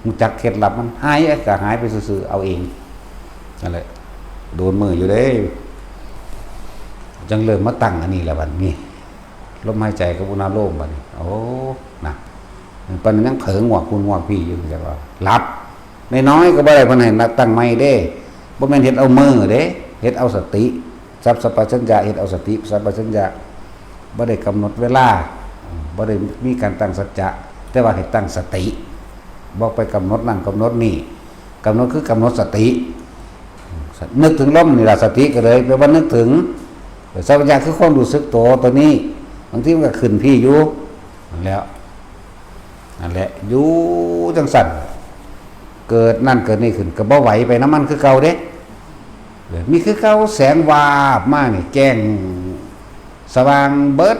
รู้จักเคล็ดลับมัน หายก็หายไปซื่อๆ เอาเอง นั่นแหละ โดนมืออยู่เด้ จั่งเริ่มมาตั้งอันนี้แหละบัดนี้ ลมหายใจกับอุณาโลมบัดนี้ โอ้ นะ ปานนั้นยังเผลองวกพุ้นงวกพี้อยู่ จั่งว่าหลับ น้อยๆก็บ่ได้ เพิ่นให้นับตั้งใหม่เด้ บ่แม่นเฮ็ดเอามือเด้ เฮ็ดเอาสติ สัพสัพพัญญะ เฮ็ดเอาสติ สัพพัญญะ บ่ได้กำหนดเวลา บ่ได้มีการตั้งสัจจะ แต่ว่าให้ตั้งสติ บ่ไปกำหนดนั่นกำหนดนี่ กำหนดคือกำหนดสติ นึกถึงลมนี่ล่ะ สติก็เลยแปลว่านึกถึง สัพพัญญะคือความรู้สึกตัว ตัวนี้ บางทีมันก็ขึ้นพี้อยู่ นั่นแหล้ว นั่นแหละ อยู่จั่งซั่น เกิดนั่นเกิดนี่ขึ้น ก็บ่ไหวไปนำมันคือเก่าเด้ เออ มีคือเก่า แสงวาบมานี่ แจ้งสว่างเบิด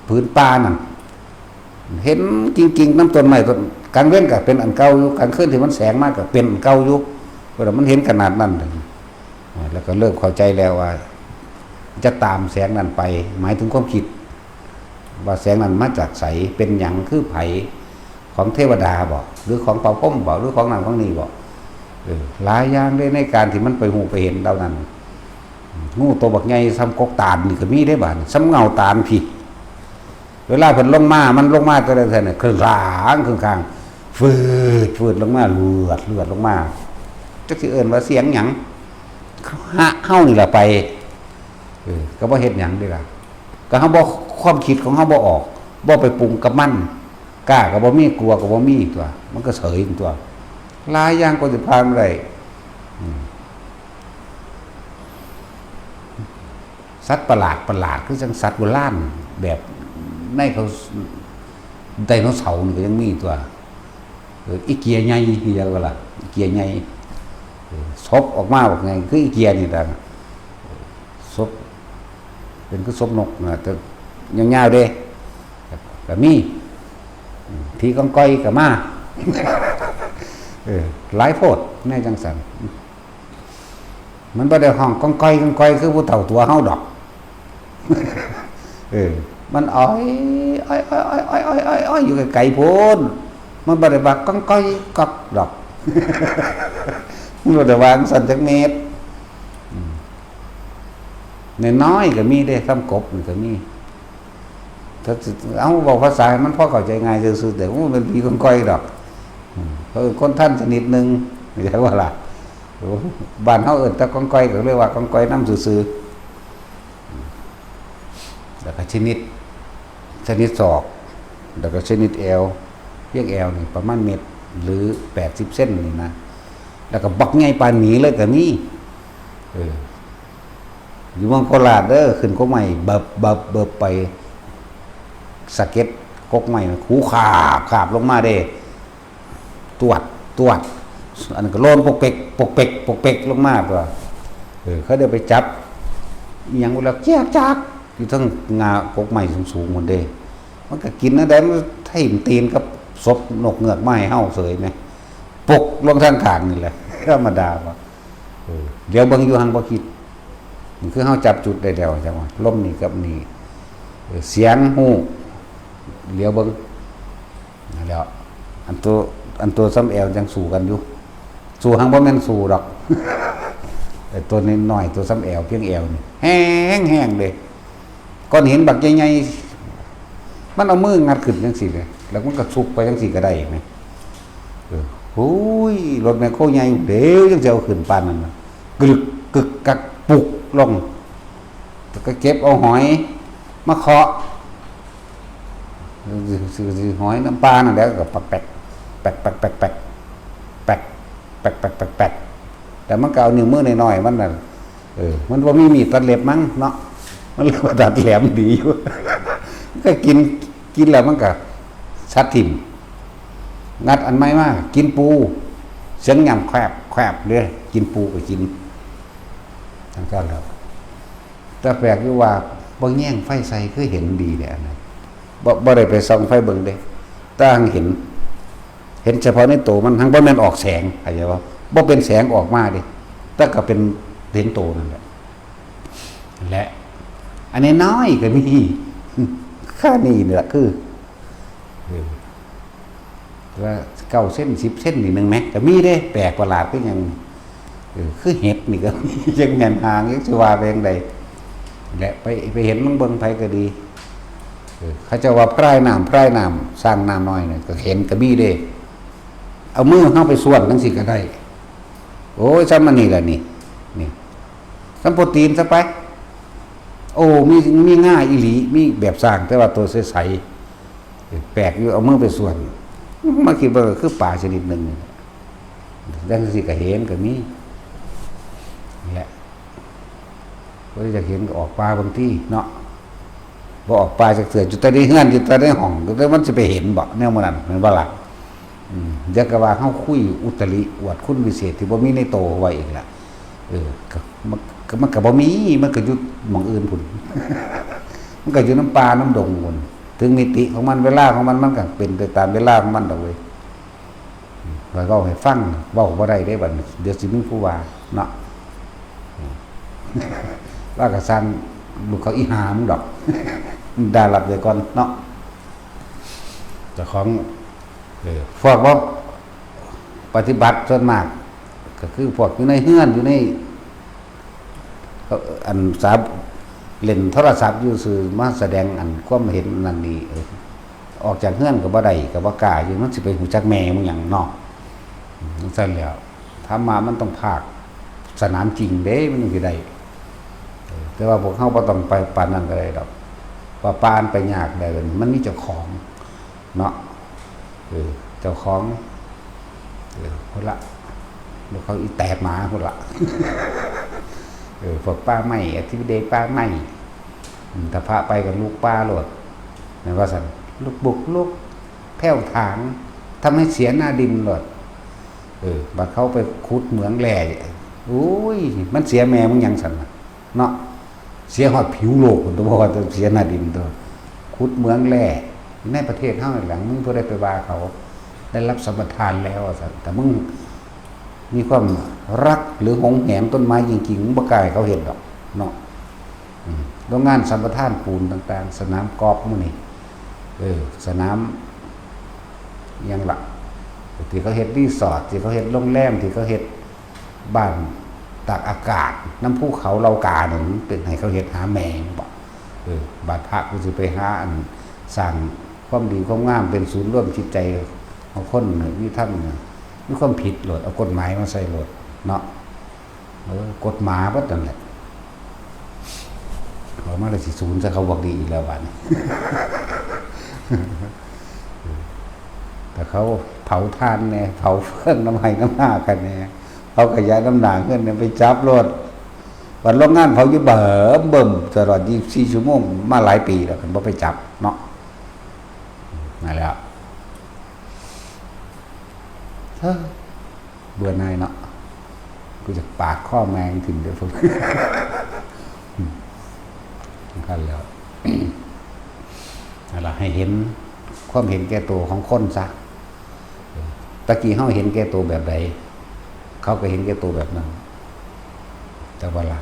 ผืนป่านั่น เห็นจริงๆนำต้นไม้ต้น กลางเว็นก็เป็นอันเก่าอยู่ กลางคืนที่มันแสงมาก็เป็นอันเก่าอยู่ เพิ่นว่ามันเห็นขนาดนั้น แล้วก็เริ่มเข้าใจแล้วว่า จะตามแสงนั้นไป หมายถึงความคิด ว่าแสงนั้นมาจากไส เป็นหยัง คือไผ ของเทวดาบ่ หรือของพระพรหมบ่ หรือของนั่นของนี่บ่ เออ หลายอย่างเลยในการที่มันไปฮู้ไปเห็นเหล่านั้น งูตัวบักใหญ่ส่ำกกตาลนี่ก็มีเด้บาดนี้ ส่ำเงาตาลพี้ เวลาเพิ่นลงมา มันลงมาแต่ละเทื่อนี่ ครึ่งข้าง ครึ่งข้าง ฟืด ฟืดลงมา เลือด เลือดลงมา จักสิเอิ้นว่าเสียงหยัง หะเฮานี่ล่ะไป เออ ก็บ่เฮ็ดหยังเด้ล่ะ ก็เฮาบ่ ความคิดของเฮาบ่ออก บ่ไปปรุงกับมัน กล้าก็บ่มี กลัวก็บ่มีตั๊ว มันก็เฉยตั๊ว หลายอย่างก็สิผ่านมาได้ อืม สัตว์ประหลาดประหลาด คือจั่งสัตว์โบราณ แบบในเขา ไดโนเสาร์นี่ก็ยังมีตั๊ว เออ อีเกียใหญ่ คือหยังวะล่ะ อีเกียใหญ่ เออ ศพออกมาบักใหญ่ คืออีเกียนี่ล่ะ ศพ เป็นคือศพนกนะ แต่ยาวๆเด้ ก็มี อืม ผีกองกอยก็มา เออ หลายโพด แนวจั่งซั้น มันบ่ได้ฮ้องกองกอย กองกอย คือผู้เฒ่าตั๋วเฮาดอก เออ มันอ้อย อ้อย อ้อย อ้อย อ้อย อ้อย อ้อย อ้อย อยู่ไกลๆพู้น มันบ่ได้ว่ากองกอยก๊อกดอก มันบ่ได้ว่าจั่งซั้นจักเม็ด อืม น้อยๆก็มีเด้ ส่ำกบนี่ก็มี ถ้าสิ เอ้า เว้าภาษาให้มันพอเข้าใจง่ายซื่อๆ แต่ว่ามันเป็นผีกองกอยดอก อืม เออ คนทันชนิดหนึ่ง เข้าใจบ่ล่ะ โอ้ บ้านเฮาเอิ้นแต่กองกอย ก็เลยว่ากองกอยนำซื่อๆ แล้วก็ชนิด ชนิดศอก แล้วก็ชนิดแอว เพียงแอวนี่ประมาณเม็ด หรือแปดสิบเซนนี่นะ แล้วก็บักใหญ่ปานหมีเลยก็มี เออ อยู่เมืองโคราชเด้อ ขึ้นกกไม้ เบิบ เบิบ เบิบไป สะเก็ดกกไม้ หูขาบ ขาบลงมาเด้ ตวด ตวด อันนั้นก็โลนปกเป๊ก ปกเป๊ก ปกเป๊กลงมาตั๊ว เออ เขาเดี๋ยวไปจับ อิหยังแล้วแจ๊กจาก อยู่เทิงงากกไม้สูงๆพู้นเด้ มันก็กินแนวใด มันไถ่ตีนกับศพนกเงือกมาให้เฮาเสยแหม ปกลงทางข้างนี่แหละ ธรรมดาบ่ เออ เดี๋ยวเบิ่งอยู่หั่นบ่คิด นี่คือเฮาจับจุดได้แล้ว จั่งว่า ลมนี่กับนี่ เออ เสียงฮู้ เหลียวเบิ่ง นั่นแหล้ว อันตัว อันตัวส่ำแอวยังสู้กันอยู่ สู้หั่นบ่แม่นสู้ดอก ไอ้ตัวน้อยๆ ตัวส่ำแอว เพียงแอวนี่ แฮงๆเด้ ก้อนหินบักใหญ่ๆ มันเอามืองัดขึ้นจั่งซี้เลย แล้วมันก็ซุกไปจั่งซี้ก็ได้แหม เออ โอ้ย รถแมคโครใหญ่เด้ ยังสิเอาขึ้นปานนั้นนะ กึกกึกกัก ปุกลง แล้วก็เก็บเอาหอยมาเคาะ เออ สิ สิ สิหอยน้ำปลานั่นแหละ ก็ปักแปก แปก แปก แปก แปก แปก แปก แปก แปก แปก แต่มันก็เอานิ้วมือน้อยๆมันน่ะ เออ มันบ่มีมีดตัดเล็บมั้งเนาะ มันเลยว่าตัดแหลมดีอยู่ ก็กิน กินแล้วมันก็ซัดถิ่ม งัดอันใหม่มา กินปู เสียงย่ำแคบ แคบเด้ กินปูก็กิน จั่งซั้นแหล้ว แต่แปลกอยู่ว่า บ่แยงไฟใส่ คือเห็นดีแหละอันนั้น บ่ บ่ได้ไปส่องไฟเบิ่งเด้ แต่หั้งเห็น เห็นเฉพาะในตัวมัน หั้งบ่แม่นออกแสง เข้าใจบ่ บ่เป็นแสงออกมาเด้ แต่ก็เป็น เห็นตัวนั่นแหละ และ อันน้อยๆก็มี ค่านี่แหละคือ เออ ว่าเก้าเซน สิบเซนนี่หนึ่งแม็กก็มีเด้ แปลกประหลาดคือหยัง เออ คือเห็ดนี่ก็มี จักแม่นหาง จักสิว่าไปจั่งใด และไป ไปเห็นลองเบิ่งไผก็ดี เออ เขาเจ้าว่าพรายน้ำ พรายน้ำ สร้างน้ำน้อยนี่ก็เห็นก็มีเด้ เอามือเฮาไปส่วนจั่งซี้ก็ได้ โอ้ย ส่ำอันนี้ล่ะนี่ นี่ ส่ำโปรตีนซะไป โอ้ มี มีง่าอีหลี มีแบบสร้าง แต่ว่าตัวใสๆ แปลกอยู่ เอามือไปส่วน มาคิดเบิ่งก็คือปลาชนิดหนึ่งนี่แหละ จั่งซี้ก็เห็นก็มี นี่แหละ บ่ได้อยากเห็นก็ออกป่าบางทีเนาะ บ่ออกป่าจักเทื่อ อยู่แต่ในเฮือน อยู่แต่ในห้อง แต่มันสิไปเห็นบ่ แนวหมู่นั้น แม่นบ่ล่ะ อืม เดี๋ยวก็ว่าเฮาคุยอุตริอวดคุณวิเศษที่บ่มีในโตไว้อีกละ เออ ก็ มัน ก็ มันก็บ่มี มันก็อยู่หม่องอื่นพุ้น มันก็อยู่นำป่านำดงพุ้น ถึงมิติของมัน เวลาของมัน มันก็เป็นไปตามเวลาของมันดอกเว้ย อืม ข้อยเว้าให้ฟัง เว้าบ่ได้เด้บัดนี้ เดี๋ยวสิมีผู้ว่าเนาะ อืม ว่าก็ซ่างลูกเขาอีห่ามึงดอก ด่ารับไว้ก่อนเนาะ เจ้าของ เออ พวกบ่ปฏิบัติส่วนมาก ก็คือพวกอยู่ในเฮือน อยู่ใน เขา อันสา เล่นโทรศัพท์อยู่ซื่อ มาแสดงอันความเห็นนั่นนี่ เออ ออกจากเฮือนก็บ่ได้ ก็บ่กล้าอยู่ มันสิไปฮู้จักแม่มึงหยังเนาะ อืม จั่งซั้นแหล้ว ธรรมะมันต้องพากสนามจริงเด้ มันถึงสิได้ เออ แต่ว่าพวกเฮาบ่ต้องไปปานนั้นก็ได้ดอก ว่าปานไปยากได้ มันมีเจ้าของเนาะ เออ เจ้าของ เออ พุ้นละ ลูกเขาอีแตกหมาพุ้นละ เออ พวกป่าไม้ อธิบดีป่าไม้ อืม ถ้าพระไปก็ลุกป่าโลด แม่นว่าซั่น ลุกบุกลุกแพ่วถาง ทำให้เสียหน้าดินโลด เออ บัดเขาไปขุดเหมืองแร่ โอ้ย มันเสียแม่มึงหยังซั่นน่ะ เนาะ เสียฮอดผิวโลกพุ้นตัว บ่ว่าแต่เสียหน้าดินตัว ขุดเหมืองแร่ ในประเทศเฮานี่แหละ มึงบ่ได้ไปว่าเขา ได้รับสัมปทานแล้วว่าซั่น แต่มึงมีความรักหรือหวงแหนต้นไม้จริงๆ มึงบ่กล้าให้เขาเฮ็ดดอกเนาะ อืม โรงงานสัมปทานปูนต่างๆ สนามกอล์ฟหมู่นี้ เออ สนาม อิหยังล่ะ ที่เขาเฮ็ดรีสอร์ท ที่เขาเฮ็ดโรงแรม ที่เขาเฮ็ดบ้านตากอากาศ นำภูเขาเหล่ากานี่ มันเป็นให้เขาเฮ็ดหาแม่งบ่ เออ บาดพระกูสิไปหาอันสร้างความดีความงาม เป็นศูนย์รวมจิตใจของคนนี่ มีธรรมนี่ มีความผิดโลด เอากฎหมายมาใส่โลดเนาะ เออ กฎหมายเบิดนั่นแหละ ออกมาแล้วสิศูนย์ใส่เขาบอกดีอีกแล้ววัน แต่เขาเผาถ่านแน่ เผาเฟืองน้ำไห้น้ำหน้ากันแน่ เผาขยะน้ำหนาเงินเนี่ย ไปจับโลด วันโรงงานเผาอยู่เบิ่มเบิ่มตลอดยี่สิบสี่ชั่วโมง มาหลายปีแล้ว คันบ่ไปจับเนาะ นั่นแหละ เฮ้อ เบื่อหน่ายเนาะ กูจะปาดคอแม่งถิ่มเด้อพวก นั่นแหล้ว นั่นล่ะ ให้เห็นความเห็นแก่ตัวของคนซะ ตะกี้เฮาเห็นแก่ตัวแบบใด เขาก็เห็นแก่ตัวแบบนั้น แต่ว่าล่ะ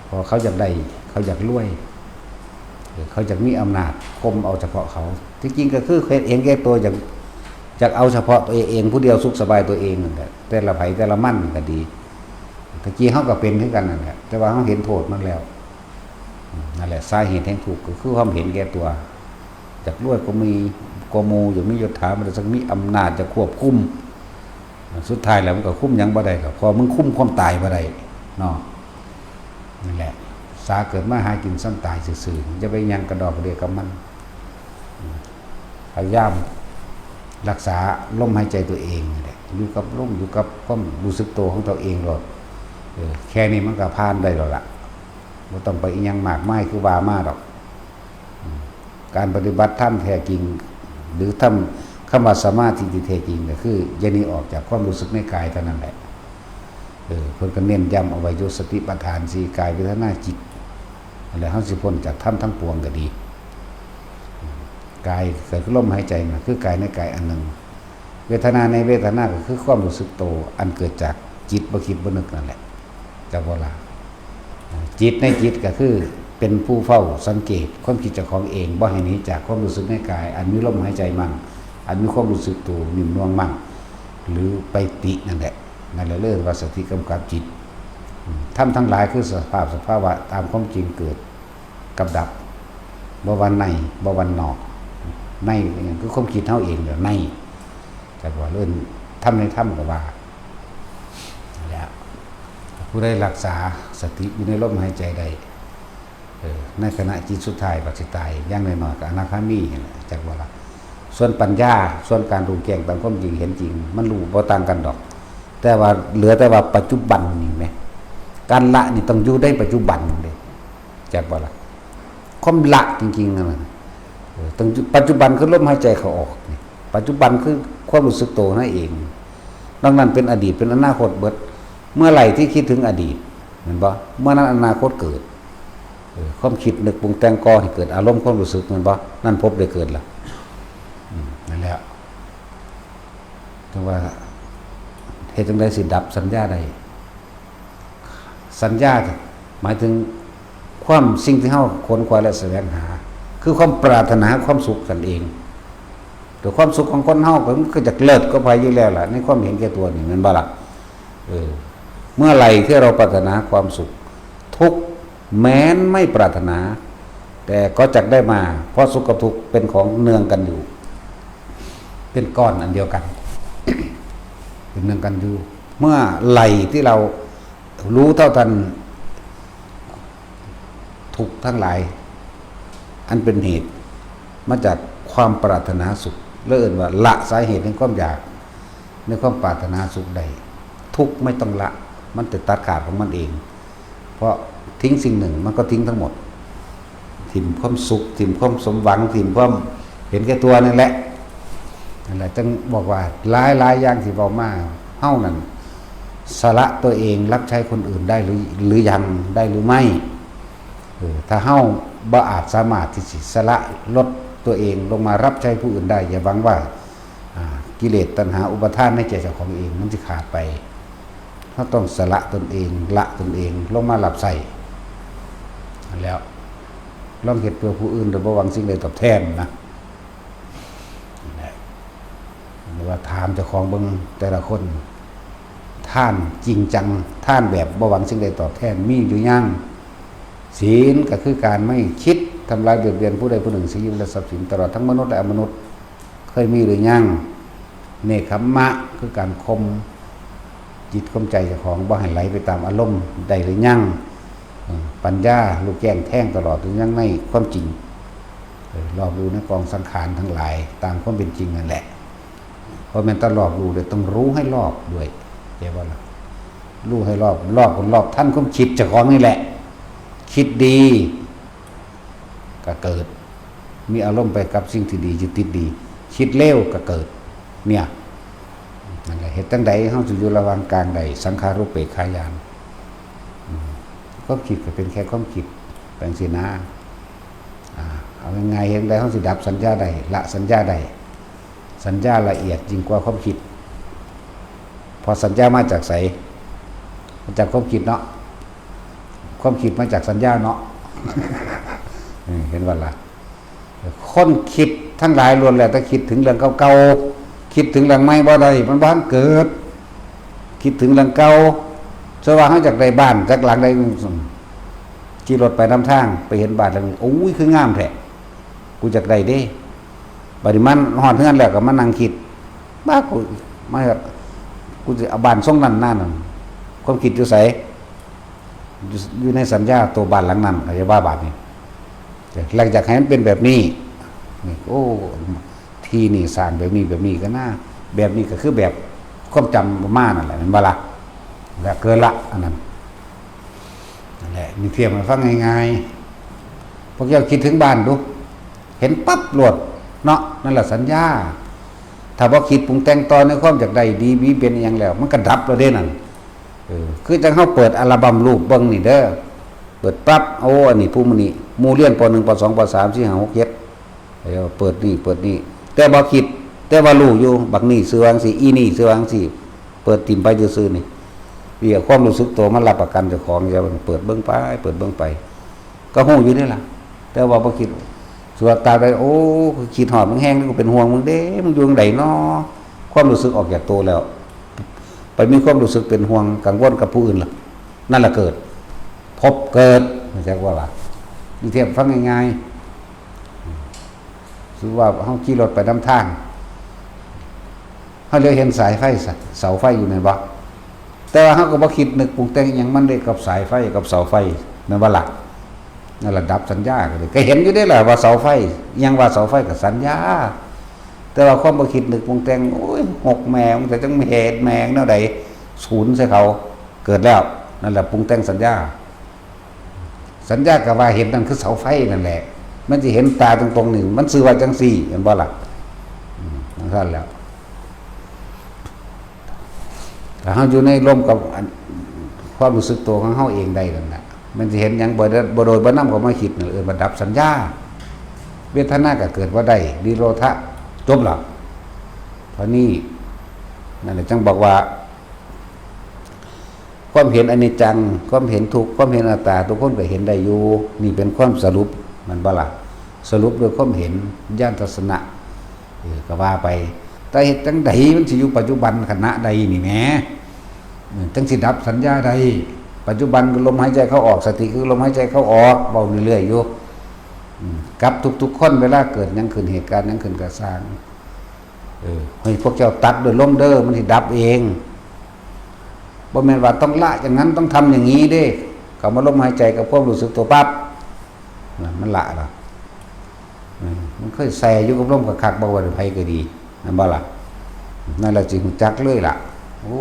เพราะเขาอยากได้ เขาอยากรวย เออ เขาอยากมีอำนาจ ข่มเอาเฉพาะเขา ที่จริงก็คือเห็นแก่ตัว อยาก อยากเอาเฉพาะตัวเอง ผู้เดียวสุขสบายตัวเองนั่นแหละ แต่ละไผแต่ละมันก็ดี ตะกี้เฮาก็เป็นคือกันนั่นแหละ แต่ว่าเฮาเห็นโทษมันแล้ว อืม นั่นแหละ สาเหตุแห่งทุกข์ก็คือความเห็นแก่ตัว อยากรวยกว่ามี กว่าหมู่ อยากมียศถาบรรดาศักดิ์ มีอำนาจ อยากควบคุม สุดท้ายแล้วมันก็คุมหยังบ่ได้ดอก เพราะมึงคุมความตายบ่ได้เนาะ นั่นแหละ สาเกิดมาหากินส่ำตายซื่อๆ อย่าไปหยังกระดอกกระเดียกับมัน อืม พยายามรักษาลมหายใจตัวเองนี่แหละ อยู่กับลม อยู่กับความรู้สึกตัวของตัวเองโลด เออ แค่นี้มันก็ผ่านได้แล้วล่ะ บ่ต้องไปอิหยังมากมายคือว่ามาดอก อืม การปฏิบัติธรรมแท้จริง หรือธรรม คำว่าสมาธิที่แท้จริงก็คือ อย่าหนีออกจากความรู้สึกในกายเท่านั้นแหละ เออ เพิ่นก็เน้นย้ำเอาไว้ อยู่สติปัฏฐานสี่ กาย เวทนา จิต แล้วเฮาสิพ้นจากธรรมทั้งปวงก็ดี อืม กายก็คือลมหายใจน่ะ คือกายในกายอันหนึ่ง เวทนาในเวทนาก็คือความรู้สึกโต อันเกิดจากจิตบ่คิดบ่นึกนั่นแหละ จักบ่ล่ะ จิตในจิตก็คือเป็นผู้เฝ้าสังเกตความคิดเจ้าของเอง บ่ให้หนีจากความรู้สึกในกาย อันมีลมหายใจมั่น อันมีความรู้สึกตัวนิ่มนวลมั่น หรือไปตินั่นแหละ นั่นแหละเรียกว่าสติกำกับจิต อืม ธรรมทั้งหลายคือสภาพสภาวะตามความจริงเกิดกับดับ บ่ว่าใน บ่ว่านอก ในคือความคิดเฮาเองเด้อ ใน จักว่าเอิ้นธรรมในธรรมก็ว่า แล้วผู้ใดรักษาสติอยู่ในลมหายใจได้ เออ ในขณะจิตสุดท้ายบัดสิตาย อย่างน้อยๆก็อนาคามีนี่แหละ จักว่าละ ส่วนปัญญา ส่วนการรู้แจ้งตามความจริงเห็นจริง มันรู้บ่ต่างกันดอก แต่ว่าเหลือแต่ว่าปัจจุบันนี่แหม การละนี่ต้องอยู่ในปัจจุบันเด้ จักว่าละ ความละจริงๆนั่นน่ะ เออ ต้องอยู่ปัจจุบันคือลมหายใจเข้าออกนี่ ปัจจุบันคือความรู้สึกตัวนั่นเอง นอกนั้นเป็นอดีต เป็นอนาคตเบิด เมื่อไหร่ที่คิดถึงอดีต เห็นบ่ เมื่อนั้นอนาคตเกิด ความคิดนึกปรุงแต่งก่อให้เกิดอารมณ์ความรู้สึก แม่นบ่? นั่นภพได้เกิดละ อืม นั่นแหละ แต่ว่าเฮ็ดจั่งใดสิดับสัญญาได้ สัญญาหมายถึงความสิ่งที่เฮาขวนขวายและแสวงหา คือความปรารถนาความสุขนั่นเอง แต่ความสุขของคนเฮาก็ มันก็จะเลิศกว่าไผอยู่แล้วล่ะ ในความเห็นแก่ตัวนี่ แม่นบ่ล่ะ? เออ เมื่อไหร่ที่เราปรารถนาความสุข ทุกข์แม้นไม่ปรารถนา แต่ก็จักได้มา เพราะสุขกับทุกข์เป็นของเนืองกันอยู่ เป็นก้อนอันเดียวกัน เป็นเนืองกันอยู่ เมื่อไหร่ที่เรารู้เท่าทันทุกข์ทั้งหลาย อันเป็นเหตุมาจากความปรารถนาสุข และเอิ้นว่าละสาเหตุแห่งความอยาก ในความปรารถนาสุขได้ ทุกข์ไม่ต้องละ มันจะตัดขาดของมันเอง เพราะทิ้งสิ่งหนึ่งมันก็ทิ้งทั้งหมด ถิ่มความสุข ถิ่มความสมหวัง ถิ่มความเห็นแก่ตัวนั่นแหละ นั่นแหละ จึงบอกว่าหลายๆ อย่างที่เว้ามา เฮานั่นสละตัวเองรับใช้คนอื่นได้หรือ หรือยัง ได้หรือไม่ เออ ถ้าเฮาบ่อาจสามารถที่สิสละลดตัวเองลงมารับใช้ผู้อื่นได้ อย่าหวังว่า อ่า กิเลสตัณหาอุปาทานในใจเจ้าของเองมันสิขาดไป เฮาต้องสละตนเอง ละตนเองลงมารับใช้ นั่นแหล้ว ลองเฮ็ดเพื่อผู้อื่นโดยบ่หวังสิ่งใดตอบแทนนะ นั่นแหละ หรือว่าถามเจ้าของเบิ่งแต่ละคน ทานจริงจัง ทานแบบบ่หวังสิ่งใดตอบแทนมีหรือยัง? ศีลก็คือการไม่คิดทำร้ายเบียดเบียนผู้ใดผู้หนึ่ง ชีวิตและทรัพย์สิน ตลอดทั้งมนุษย์และอมนุษย์ เคยมีหรือยัง? เนกขัมมะคือการข่มจิตข่มใจเจ้าของบ่ให้ไหลไปตามอารมณ์ได้หรือยัง? เออ ปัญญารู้แจ้งแทงตลอดหรือยังในความจริง? เออ รอบรู้ในกองสังขารทั้งหลายตามความเป็นจริงนั่นแหละ เพราะแม่นแต่รอบรู้เลย ต้องรู้ให้รอบด้วย เข้าใจบ่ล่ะ? รู้ให้รอบ รอบ รอบทันความคิดเจ้าของนี่แหละ คิดดี ก็เกิด มีอารมณ์ไปกับสิ่งที่ดี ยึดติดดี คิดเลวก็เกิด เนี่ย นั่นแหละ เฮ็ดจั่งใดเฮาสิอยู่ระหว่างกลางได้ สังขารูปเปกขาญาณ อืม ความคิดก็เป็นแค่ความคิด เป็นสินะ อ่า เอาง่ายๆ เฮ็ดจั่งใดเฮาสิดับสัญญาได้ ละสัญญาได้ สัญญาละเอียดยิ่งกว่าความคิด เพราะสัญญามาจากไส? มาจากความคิดเนาะ ความคิดมาจากสัญญาเนาะ เออ เห็นบ่ล่ะ? คนคิดทั้งหลายล้วนแล้วแต่คิดถึงเรื่องเก่าๆ คิดถึงเรื่องใหม่บ่ได้ มันบ่ทันเกิด คิดถึงเรื่องเก่า สมมุติว่าเฮาอยากได้บ้านจักหลังใด ขี่รถไปนำทาง ไปเห็นบ้านหลังหนึ่ง โอ้ย คืองามแท้ กูอยากได้เด้ บัดนี้มันฮอดเฮือนแล้วก็มานั่งคิด บ้า กู มา กูสิเอาบ้านทรงนั้นนั่นน่ะ ความคิดอยู่ไส? อยู่ อยู่ในสัญญาตัวบ้านหลังนั้น เข้าใจบ่บาดนี้? หลังจากให้มันเป็นแบบนี้ นี่ โอ้ ที่นี่สร้างแบบนี้ แบบนี้ก็น่า แบบนี้ก็คือแบบความจำมานั่นแหละ แม่นบ่ล่ะ? แล้วเกิดละ อันนั้น นั่นแหละ นี่เทียบให้ฟังง่ายๆ พวกเจ้าคิดถึงบ้านดู เห็นปั๊บโลดเนาะ นั่นแหละสัญญา ถ้าบ่คิดปรุงแต่งต่อในความอยากได้ดีมีเป็นอหยังแล้ว มันก็ดับแล้วเด้นั่น เออ คือจั่งเฮาเปิดอัลบั้มรูปเบิ่งนี่เด้อ เปิดปั๊บ โอ้ อันนี้ผู้มื้อนี้ หมู่เรียน ป.หนึ่ง ป.สอง ป.สาม สี่ ห้า หก เจ็ด เออ เปิดนี่ เปิดนี่ แต่บ่คิด แต่ว่ารู้อยู่ บักนี่ชื่อว่าจั่งซี้ อีนี่ชื่อว่าจั่งซี้ เปิดถิ่มไปซื่อๆ นี่ เรียกความรู้สึกตัวมันรับประกันเจ้าของ อย่าเปิดเบิ่งไป เปิดเบิ่งไป ก็ฮู้อยู่นี่ล่ะ แต่ว่าบ่คิด สวดตามไป โอ้ คิดฮอดมึงแฮง กูเป็นห่วงมึงเด้ มึงอยู่จั่งใดน้อ ความรู้สึกออกจากตัวแล้ว ไปมีความรู้สึกเป็นห่วงกังวลกับผู้อื่นล่ะ นั่นล่ะเกิด ภพเกิด เข้าใจบ่ล่ะ? นี่เทียบฟังง่ายๆ สมมุติว่าเฮาขี่รถไปนำทาง เฮาเหลียวเห็นสายไฟ เสาไฟอยู่แม่นบ่? แต่ว่าเฮาก็บ่คิดนึกปรุงแต่งอิหยังมันเด้กับสายไฟกับเสาไฟ แม่นบ่ล่ะ? นั่นระดับสัญญาก็เลย ก็เห็นอยู่เด้ล่ะว่าเสาไฟ อิหยังว่าเสาไฟก็สัญญา แต่ว่าความบ่คิดนึกปรุงแต่ง โอ้ย หกแม่ง แต่จั่งเหตุแม่งแนวใด ศูนย์ใส่เขา เกิดแล้ว นั่นแหละปรุงแต่งสัญญา สัญญาก็ว่าเห็นนั่นคือเสาไฟนั่นแหละ มันสิเห็นตาตรงๆ นี่ มันชื่อว่าจั่งซี้ แม่นบ่ล่ะ? อืม จั่งซั้นแหล้ว ถ้าเฮาอยู่ในร่มกับอัน ความรู้สึกตัวของเฮาเองได้นั่นน่ะ มันสิเห็นหยังบ่ได้บ่โดยบ่นำเข้ามาคิดนั่นเอิ้นว่าดับสัญญา เวทนาก็เกิดบ่ได้ นิโรธะ จบแล้ว เท่านี้ นั่นแหละจั่งบอกว่า ความเห็นอนิจจัง ความเห็นทุกข์ ความเห็นอนัตตา ทุกคนก็เห็นได้อยู่ นี่เป็นความสรุป แม่นบ่ล่ะ สรุปด้วยความเห็น ญาณทัศนะ เออ ก็ว่าไป แต่เฮ็ดจั่งใดมันสิอยู่ปัจจุบันขณะใดนี่แหม เออ จั่งสิดับสัญญาได้ ปัจจุบันคือลมหายใจเข้าออก สติคือลมหายใจเข้าออก เว้าเรื่อยๆอยู่ อืม กับทุกๆคน เวลาเกิดหยังขึ้น เหตุการณ์หยังขึ้นก็ซ่าง เออ ให้พวกเจ้าตัดด้วยลมเด้อ มันสิดับเอง บ่แม่นว่าต้องละอย่างนั้น ต้องทำอย่างนี้เด้ เข้ามาลมหายใจกับความรู้สึกตัวปั๊บ นะ มันละแล้ว เออ มันเคยแช่อยู่กับลมคักๆ บ่ว่าไผก็ดี แม่นบ่ล่ะ นั่นล่ะสิรู้จักเลยล่ะ โอ้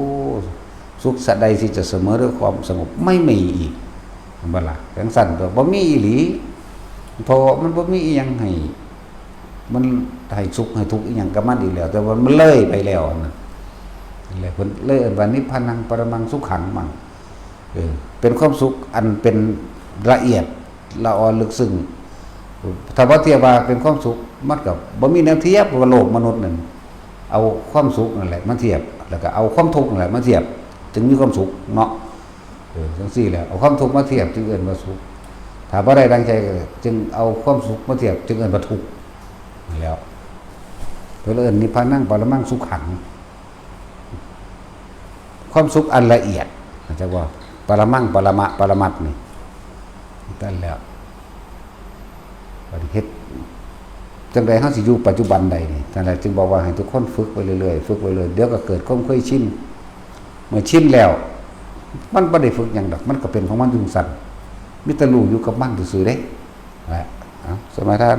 สุขสันต์ใดที่จะเสมอด้วยความสงบ ไม่มีอีก แม่นบ่ล่ะ จั่งซั้นตัว บ่มีอีหลี เพราะว่ามันบ่มีอีหยังให้ มันให้สุขให้ทุกข์อีหยังกับมันอีกแล้ว แต่ว่ามันเลยไปแล้วนะ นั่นแหละเพิ่นเลยเอิ้นว่านิพพานังปรมังสุขังมัง เออ เป็นความสุขอันเป็นละเอียดละออลึกซึ้ง ถ้าว่าเทียบว่าเป็นความสุข มันก็บ่มีแนวเทียบ เพราะว่าโลกมนุษย์นั่น เอาความสุขนั่นแหละมาเทียบ แล้วก็เอาความทุกข์นั่นแหละมาเทียบ จึงมีความสุขเนาะ เออ จั่งซี้แหละ เอาความทุกข์มาเทียบ จึงเอิ้นว่าสุข ถ้าบ่ได้ดังใจก็จึงเอาความสุขมาเทียบ จึงเอิ้นว่าทุกข์ นั่นแหล้ว เพิ่นเอิ้นนิพพานังปรมังสุขัง ความสุขอันละเอียด เข้าใจบ่ ปรมัง ปรมะ ปรมัตถ์นี่ นั่นแหล้ว บัดนี้เฮ็ดจั่งใดเฮาสิอยู่ปัจจุบันใดนี่ นั่นแหละจึงบอกว่าให้ทุกคนฝึกไปเรื่อยๆ ฝึกไปเรื่อย เดี๋ยวก็เกิดความเคยชิน เมื่อชินแล้ว มันบ่ได้ฝึกหยังดอก มันก็เป็นของมันอยู่ซั่น มีแต่รู้อยู่กับมันซื่อๆเด้ แหละ เอา สมาทาน